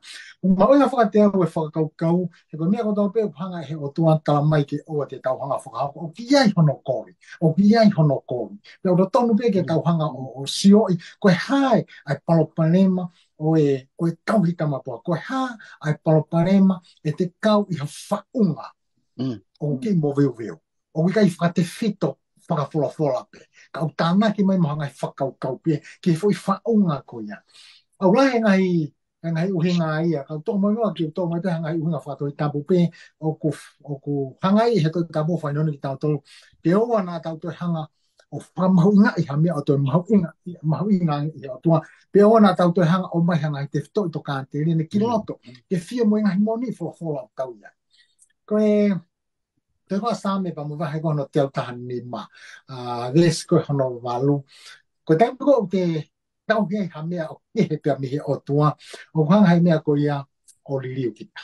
ʻOku mahuʻinga fakateau e fakakaukau, he ko e meʻa kotoa pē ʻoku hanga ʻe he ʻOtua ʻo tala mai ke ʻoua te tau hanga ʻo fakahoko, ʻoku ʻi ai hono koli, ʻoku ʻi ai hono koli. Pea ʻoku totonu pē ke tau hanga ʻo, ʻo sioʻi, ko e hā ʻa e palopalema ʻo e, ʻo e tauhi tamapua, ko e hā ʻa e palopalema ʻe te kau ʻi ha faʻunga ʻoku kei moveuveu, ʻoku ʻikai fakatefito fakafolofola pē, ka ʻoku tānaki mai mo ha ngaahi fakakaukau pē ki he foʻi faʻunga ko ia. ʻOku lahi e ngaahi, e ngaahi ʻuhinga ia, ka u toʻo mai muʻa ke u toʻo mai pē ha ngaahi ʻuhinga fakatohitapu pē ʻoku, ʻoku hanga ai ʻe he Tohi Tapu ʻo fakahinohino kitautolu ke ʻoua naʻa tau toe hanga ʻo fakamahuʻingaʻi ha meʻa ʻo toe mahuʻinga, mahuʻinga ange ʻi he ʻOtua. Pea ʻoua naʻa tau toe hanga ʻo ʻomai ha ngaahi tefitoʻi tokāteline ki loto ke fie mo e ngaahi moʻoni folofola ʻoku tau ʻi ai. Ko e, ko e Saame pea mo e vahe ko hono teau taha nima, ʻa, veesi ko hono valu. Ko e taimi ko ē ʻoku te tauhi ai ha meʻa ʻoku kehe pea mei he ʻOtua, ʻoku hanga ʻe he meʻa ko ia ʻo liliu kita.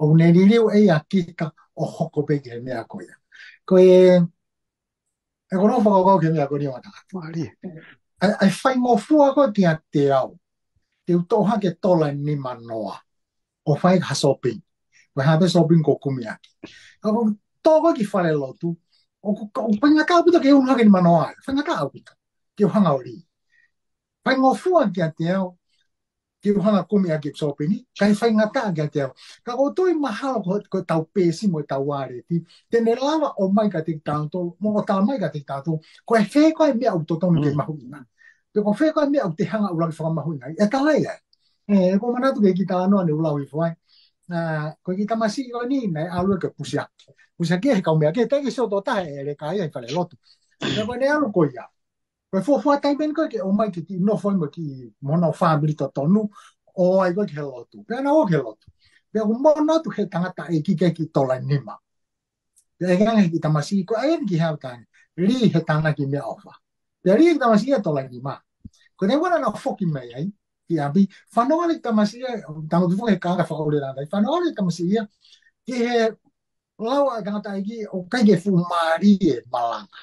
ʻOku ne liliu ʻe ia kita ʻo hoko pē ki he meʻa ko ia. Ko e, ʻoku ou fakakaukau ki he meʻa ko eni ʻo tangata. Mālie. ʻA e, ʻa e faingofua ko ē kiate au, te u toʻo hake tola ʻe nima noa ʻo fai ha shopping. Ko e hā pē shopping ʻoku ou kumi ʻaki. Ka ʻoku ou toʻo ko ē ki falelotu, ʻoku, ʻoku faingataʻa ʻaupito ke unu hake nima noa. Faingataʻa ʻaupito ke u hanga ʻo lī. Faingofua kiate au ke u hanga ʻo kumi ʻaki e shopping, kae faingataʻa kiate au. Ka ʻoku ou tui mahalo ko, ko ʻetau peesi mo ʻetau waleti, te ne lava ʻo ʻomai kiate kitautolu, mo ʻo tala mai kiate kitautolu ko e fē ko ē meʻa ʻoku totonu ke mahuʻinga. Pe ko e fē ko ē meʻa ʻoku te hanga ʻo ʻuluaki fakamahuʻingaʻi, ʻe tala ia. ʻE, ʻoku ou manatu ki he kiʻi talanoa ne u lau hifo ai. ʻA, ko e kiʻi tamasiʻi ko eni naʻe ʻalu ia ke pusiaki. Pusiaki he kau meʻa kehe, teʻeki ke sio tō taha e leka ia ʻi falelotu. Pea ko ʻene ʻalu ko ia, ko e fuofua taimi eni ko ē ke ʻomai ke kiʻi nofo ai mo e kiʻi mo hono fāmili totonu, ʻo ʻai ko ē ki he lotu. Pea nau ō ki he lotu. Pea ʻoku mono atu he tangataʻeiki ki he kiʻi tola ʻe nima. Pea ʻeke ange he kiʻi tamasiʻi, ko e ʻai eni ki he hā e tangataʻeiki? Lī he tānaki meʻaʻofa. Pea lī he kiʻi tamasiʻi ia e tola ʻe nima. Ko e taimi naʻa nau foki mai ai ki ʻapi, fanongo ange kiʻi tamasiʻi ia, tangutu foki he kākā fakaʻuli e tangataʻeiki, fanongo ange kiʻi tamasiʻi ia ki he lau ʻa e tangataʻeiki ʻoku ʻikai ke fuʻu mālie e malanga.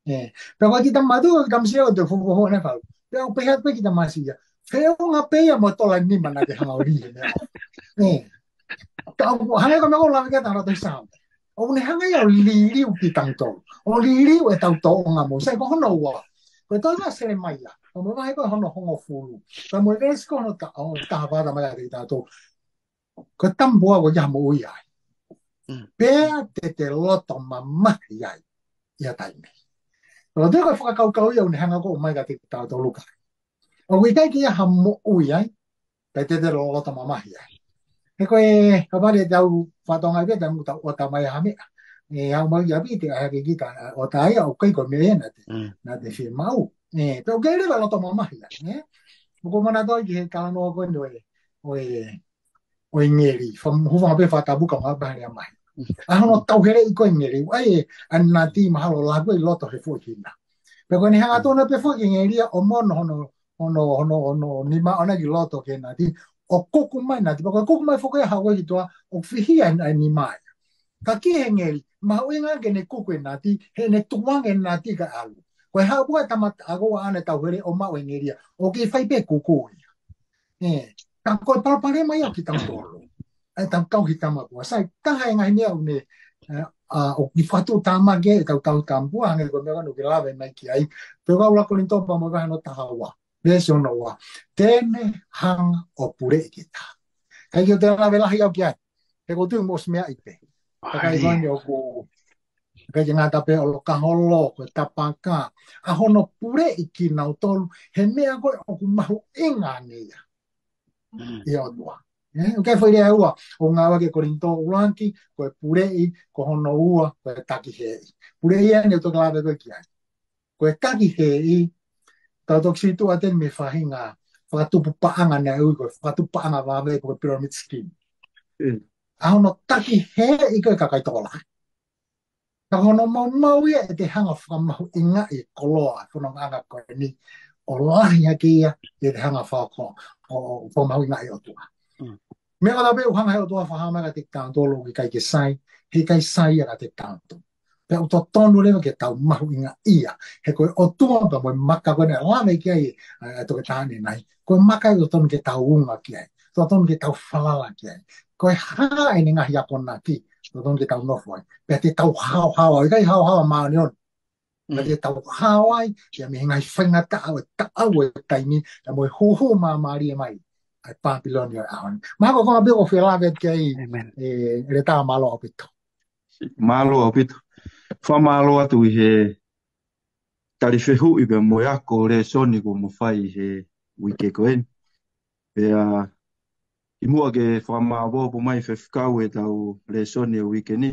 ʻE, pea ko e kiʻi tama-, ko e kiʻi tamasiʻi ia ʻoku te fuofua ne fau. Pea ʻoku pehē atu pē kiʻi tamasiʻi ia, feʻunga pē ia mo e tola ʻe nima naʻa ke hanga ʻo lī he meʻa. ʻE. Ka ʻoku hangē ko e meʻa ʻoku lave ki ai e tangata Saame. ʻOku ne hanga ia ʻo liliu kitautolu. ʻO liliu ʻetau tōʻonga moʻui. Sai, ko hono ua, ko e tohi ʻa Selemaia, pea mo e vahe ko hono hongofulu, pea mo e veesi ko hono ta-, ʻo taha fā, tala mai kiate kitautolu, ko e tamapua ʻoku ʻikai ha moʻui ai. Pea te te loto mamahi ai ʻi ha taimi. Ko e fakakaukau ia ʻoku ne hanga ʻo ʻomai kiate kitautolu ka. ʻOku ʻikai ke ʻi ai ha moʻui ai, pe te te loloto mamahi ai. He ko e, ka pale tau fatonga i pē, tau muta ʻo tamai ha meʻa. ʻE, au mau ia pite, ʻa hake kita, ʻo taia, ʻoku ʻikai ko e meʻa naʻa te, Mm. naʻa te fiemaʻu. ʻE, pe ʻoku ʻikai leva loto mamahi ai, ʻe? ʻOku mana toi ki he talanoa ko eni ʻo e, ʻo e, ʻo e ngeli. Fa-, hūfanga pē fakatapu ka mau pehē mai. ʻA hono tauheleʻi ko e ngeli. ʻAi, ʻa e nati mahalo la ko e loto he foʻi hina. Pe ko eni hanga tona pē foʻi ngeli ia ʻo mono hono, hono, hono, hono nima ʻona ki loto ke nati. ʻO kuku mai nati. Pe ko e kuku mai foki ia hau ki toa, ʻo fihia ʻa e nima ia. Ka ki he ngeli, mahuʻinga ke ne kuku e nati, he ne tukuange e nati ka ʻalu. Ko e haʻu pua tama ako ʻa ʻene tauhele ʻo maʻu e ngeli ia, ʻoku fai pē kuku ia. ʻE, ka ko e palopalema ia kitautolu. ʻE, tau kau ki tama pua. Sai, taha e ngaahi meʻa ʻoku ne, ʻe, ʻa, ʻoku fakatuʻutāmaki ʻe tau tau tama pua, hangē ko e meʻa ʻoku ke lave mai ki ai. Pe ko e ʻuluaki Kolinitō pea mo e vahe hono taha ua. Veesi hono ua. Te ne hanga ʻo puleʻi kita. ʻIkai ke u toe lave lahi au ki ai. He ʻoku ou tui mo ʻosi meaʻi pē. ʻIkai ko eni ʻoku, ʻikai ke ngata pē ʻo loka holo, ko e tapaka. ʻA hono puleʻi kinautolu, he meʻa ko ē ʻoku mahuʻinga ange ia. Mm. ʻI he ʻOtua. ʻE, ʻoku ke fai lea ua, ʻo ngāueʻaki ʻe Kolinitō ʻuluaki, ko e puleʻi, ko hono ua, ko e takihēʻi. Puleʻi eni ʻoku toki lave ko ē ki ai. Ko e takihēʻi, tau toki sītuʻa atu eni mei he faʻahinga fakatupu paʻanga naʻe ui ko e fakatupu paʻanga vave ko e pyramid scheme. Mm. ʻA hono takihēʻi ko e kakai tokolahi. Ka hono maumau ia ʻe te hanga fakamahuʻingaʻi e koloa, fonongaʻanga ko eni, ʻo lahi hake ia, ʻe te hanga fakako-, ʻo, ʻo fakamahuʻingaʻi ʻOtua. Mm. Meʻa ko ē pē ʻoku hanga he ʻOtua fakahā mai kiate kitautolu ʻoku ʻikai ke sai, he ʻikai sai ia kiate kitautolu. Pea ʻoku totonu leva ke tau mahuʻingaʻia. He ko e ʻOtua pea mo e maka ko ē naʻe lave ki ai, ʻa, ʻa e toketā ni nai. Ko e maka ʻoku totonu ke tau unga ki ai. Totonu ke tau falala ki ai. Ko e hā ʻene ngaahi akonaki. Totonu ke tau nofo ai. Pea te tau haohaoa. ʻIkai haohaoa māʻoniʻoni. Pea Mm. te tau haohaoa ai. Pea mei he ngaahi faingataʻa ʻo e taʻau ʻo e taimi. Pea mo e huhu māmālie mai. ʻA e Pāpilone ʻo e ʻaho ni. Mahalo ko e konga pē ʻoku ou fie lave ki ai. Amen. ʻE, ʻEletā mālō ʻaupito. Mālō ʻaupito. Fakamālō atu ʻi he tali fehuʻi pea mo e ako lēsoni kuo mo fai he uike ko eni. Pea ʻi muʻa ke fakamāʻopoʻopo mai faifekau e tau lēsoni e uike ni.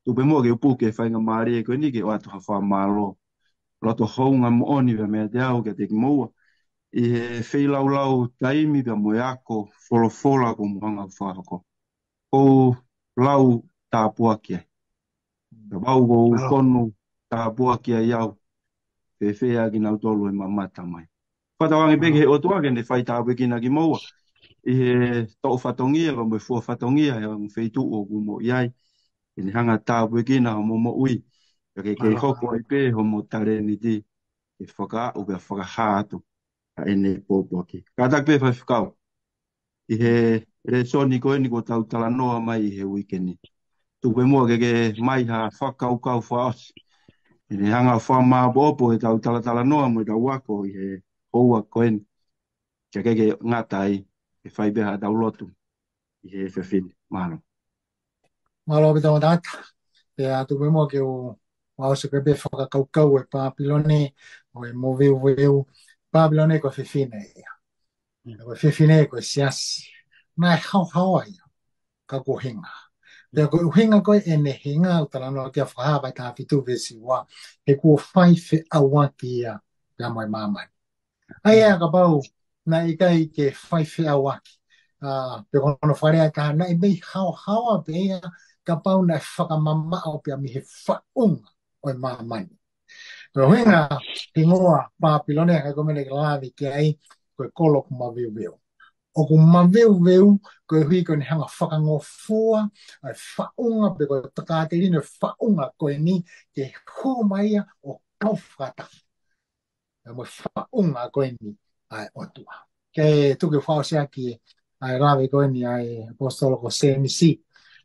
Tuku pē muʻa ke u puke e faingamālie ko eni ke ʻoatu ha fakamālō. Loto hounga moʻoni pea meiate au kiate kimoua. ʻI he feilaulau taimi pea mo e ako folofola kuo mo hanga fakahoko. ʻOku ou lau tāpuaki ai. Ka pau ʻoku ou Mālō. Tonu tāpuaki ai au. Fēfē ʻa kinautolu ʻe mamata mai. Fakatauange pē ki he ʻOtua ke ne fai tāpuekina kimoua. ʻI he toʻo fatongia, ka mo e fua fatongia, he ʻoku feituʻu ʻoku mo ʻi ai. Ke ne hanga tāpuekina homo moʻui. Ka ke kei Mālō. Hoko ai pē homo talēniti. Ke fakaaʻu pea fakahā atu. ʻA ʻene pōpoaki. Kātaki pē faifekau. ʻI he lēsoni ko eni kuo tau talanoa mai ʻi he uike ni. Tuku pē muʻa ke ke mai ha fakakaukau fakaʻosi. ʻI he hanga fakamāʻopoʻopo e tau talatalanoa mo e tau ako ʻi he houa ko eni. Ke ke ke ngata ai, ke fai pē ha tau lotu. ʻI he efiafi ni. Mālō. Mālō ʻaupito Tangata. Pea tuku pē muʻa ke u, ʻosi ko e pē fakakaukau e Pāpilone, ʻo e moveuveu. Pāpilone ko e fefine ia. Mm. Ko e fefine ko e siasi. Naʻe haohaoa ia. Ka kuo hinga. Pea ko e ʻuhinga ko ē ʻene hinga ʻoku talanoa ki ai Fakahā vahe taha fitu veesi ua. He kuo fai feʻauaki ia. Pea mo e māmani. ʻA ia kapau, naʻe ʻikai ke fai feʻauaki. ʻA, pe ko hono fakalea ʻe taha, naʻe mei haohaoa pē ia, kapau naʻe fakamamaʻo pē ia mei he faʻunga ʻo e māmani. Ko e ʻuhinga, hingoa Pāpilone, ʻa ia ko e meʻa naʻe lave ki ai, ko e kolo ʻoku maveuveu. ʻOku maveuveu, koeʻuhi ko ʻene hanga fakangofua, ʻa e faʻunga, pe ko e tokāteline faʻunga ko eni, ke hū mai ia ʻo kau fakataha. ʻA mo e faʻunga ko eni ʻa e ʻOtua. Ke tuku fakaʻosi ʻaki ʻa e lave ko eni ʻa e ʻaposetolo ko Sēmisi.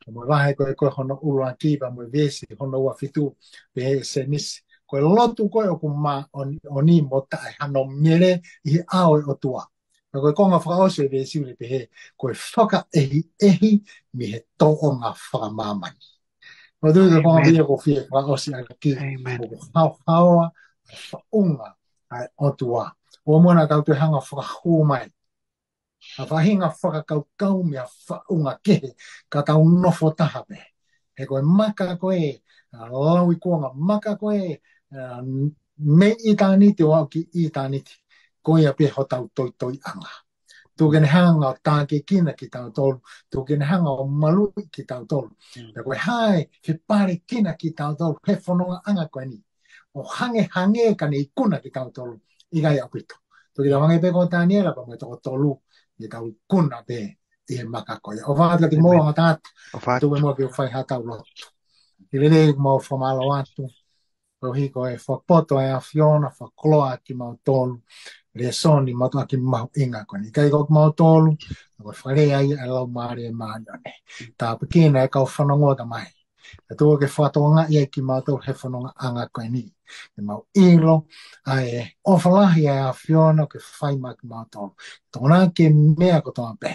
ʻA mo e vahe ko ē ko hono ʻuluaki pea mo e veesi hono ua fitu pehē ʻe Sēmisi. Ko e lotu ko ē ʻoku māʻoniʻoni mo taʻe hano mele ʻi he ʻao ʻo e ʻOtua. Pea ko e konga fakaʻosi e veesi ʻoku ne pehē, ko e fakaʻehiʻehi mei he tōʻonga fakamāmani. Ko e tui ko e konga Amen. Pia ko fie fakaʻosi ʻaki, Amen. ʻOku haohaoa, faʻunga ʻa e ʻOtua. ʻOua muʻa naʻa tau toe hanga fakahū mai ha faʻahinga fakakaukau mei ha faʻunga kehe, ka tau nofo taha pē. He ko e maka ko ē, ʻa, lau ʻi kuonga, maka ko ē, ʻa, mei ʻitāniti ʻo aʻu ki ʻitāniti, ko ia pē hotau toitoiʻanga. Tuku ke ne hanga ʻo tākiekina kitautolu, tuku ke ne hanga ʻo maluʻi kitautolu. Mm. Pea ko e hā e fepalekina kitautolu he fonongaʻanga ko eni, ʻo hangehangē ka ne ikuna kitautolu, ʻikai ʻaupito. Tuku ke tau hangē pē ko Taniela pea mo e toko tolu, ke tau ikuna pē ʻi he maka ko ia. ʻOfa atu kiate kimoutolu, ʻOfa atu. ʻOfa atu. Tuku muʻa ke u fai haʻatau lotu. ʻI he lelei ʻoku mau fakamālō atu, koeʻuhi ko e fakapoto ʻa e ʻAfiona, fakakoloa kimautolu, lēsoni mātuʻaki mahuʻinga ko eni. ʻIkai ko kimautolu, ko e fakalea ia ʻa e Laumālie Māʻoniʻoni. Tāpuekina e kau fanongo, Tamai. Pea tuku ke fakatokangaʻi ai kimautolu he fonongaʻanga ko eni. Ke mau ʻilo ʻa e ʻofa lahi ʻa e ʻAfiona ke fai maʻa kimautolu. Tokonaki e meʻa kotoa pē,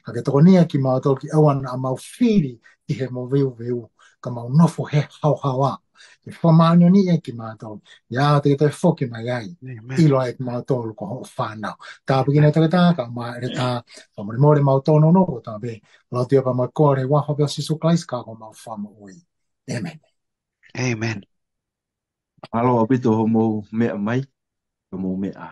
ka ke tokonia kimautolu ke ʻoua naʻa mau fili ʻi he moveuveu, ka mau nofo he haohaoa. Ke fakamāʻoniʻoniʻi ai kimautolu, ʻi he ʻaho te ke toe foki mai ai. Amen. ʻIlo ai kimautolu ko hoʻo fānau. Tāpuekina e toketā kae ʻumaʻā e ʻeletā. Fakamolemole mau tōnounou kotoa pē. Lotu ia pea mo e kole ʻi he huafa pē ʻo Sīsū Kalaisi ko homau Fakamoʻui. Amen. Amen. Mālō ʻaupito hoʻomou meʻa mai, hoʻomou meʻa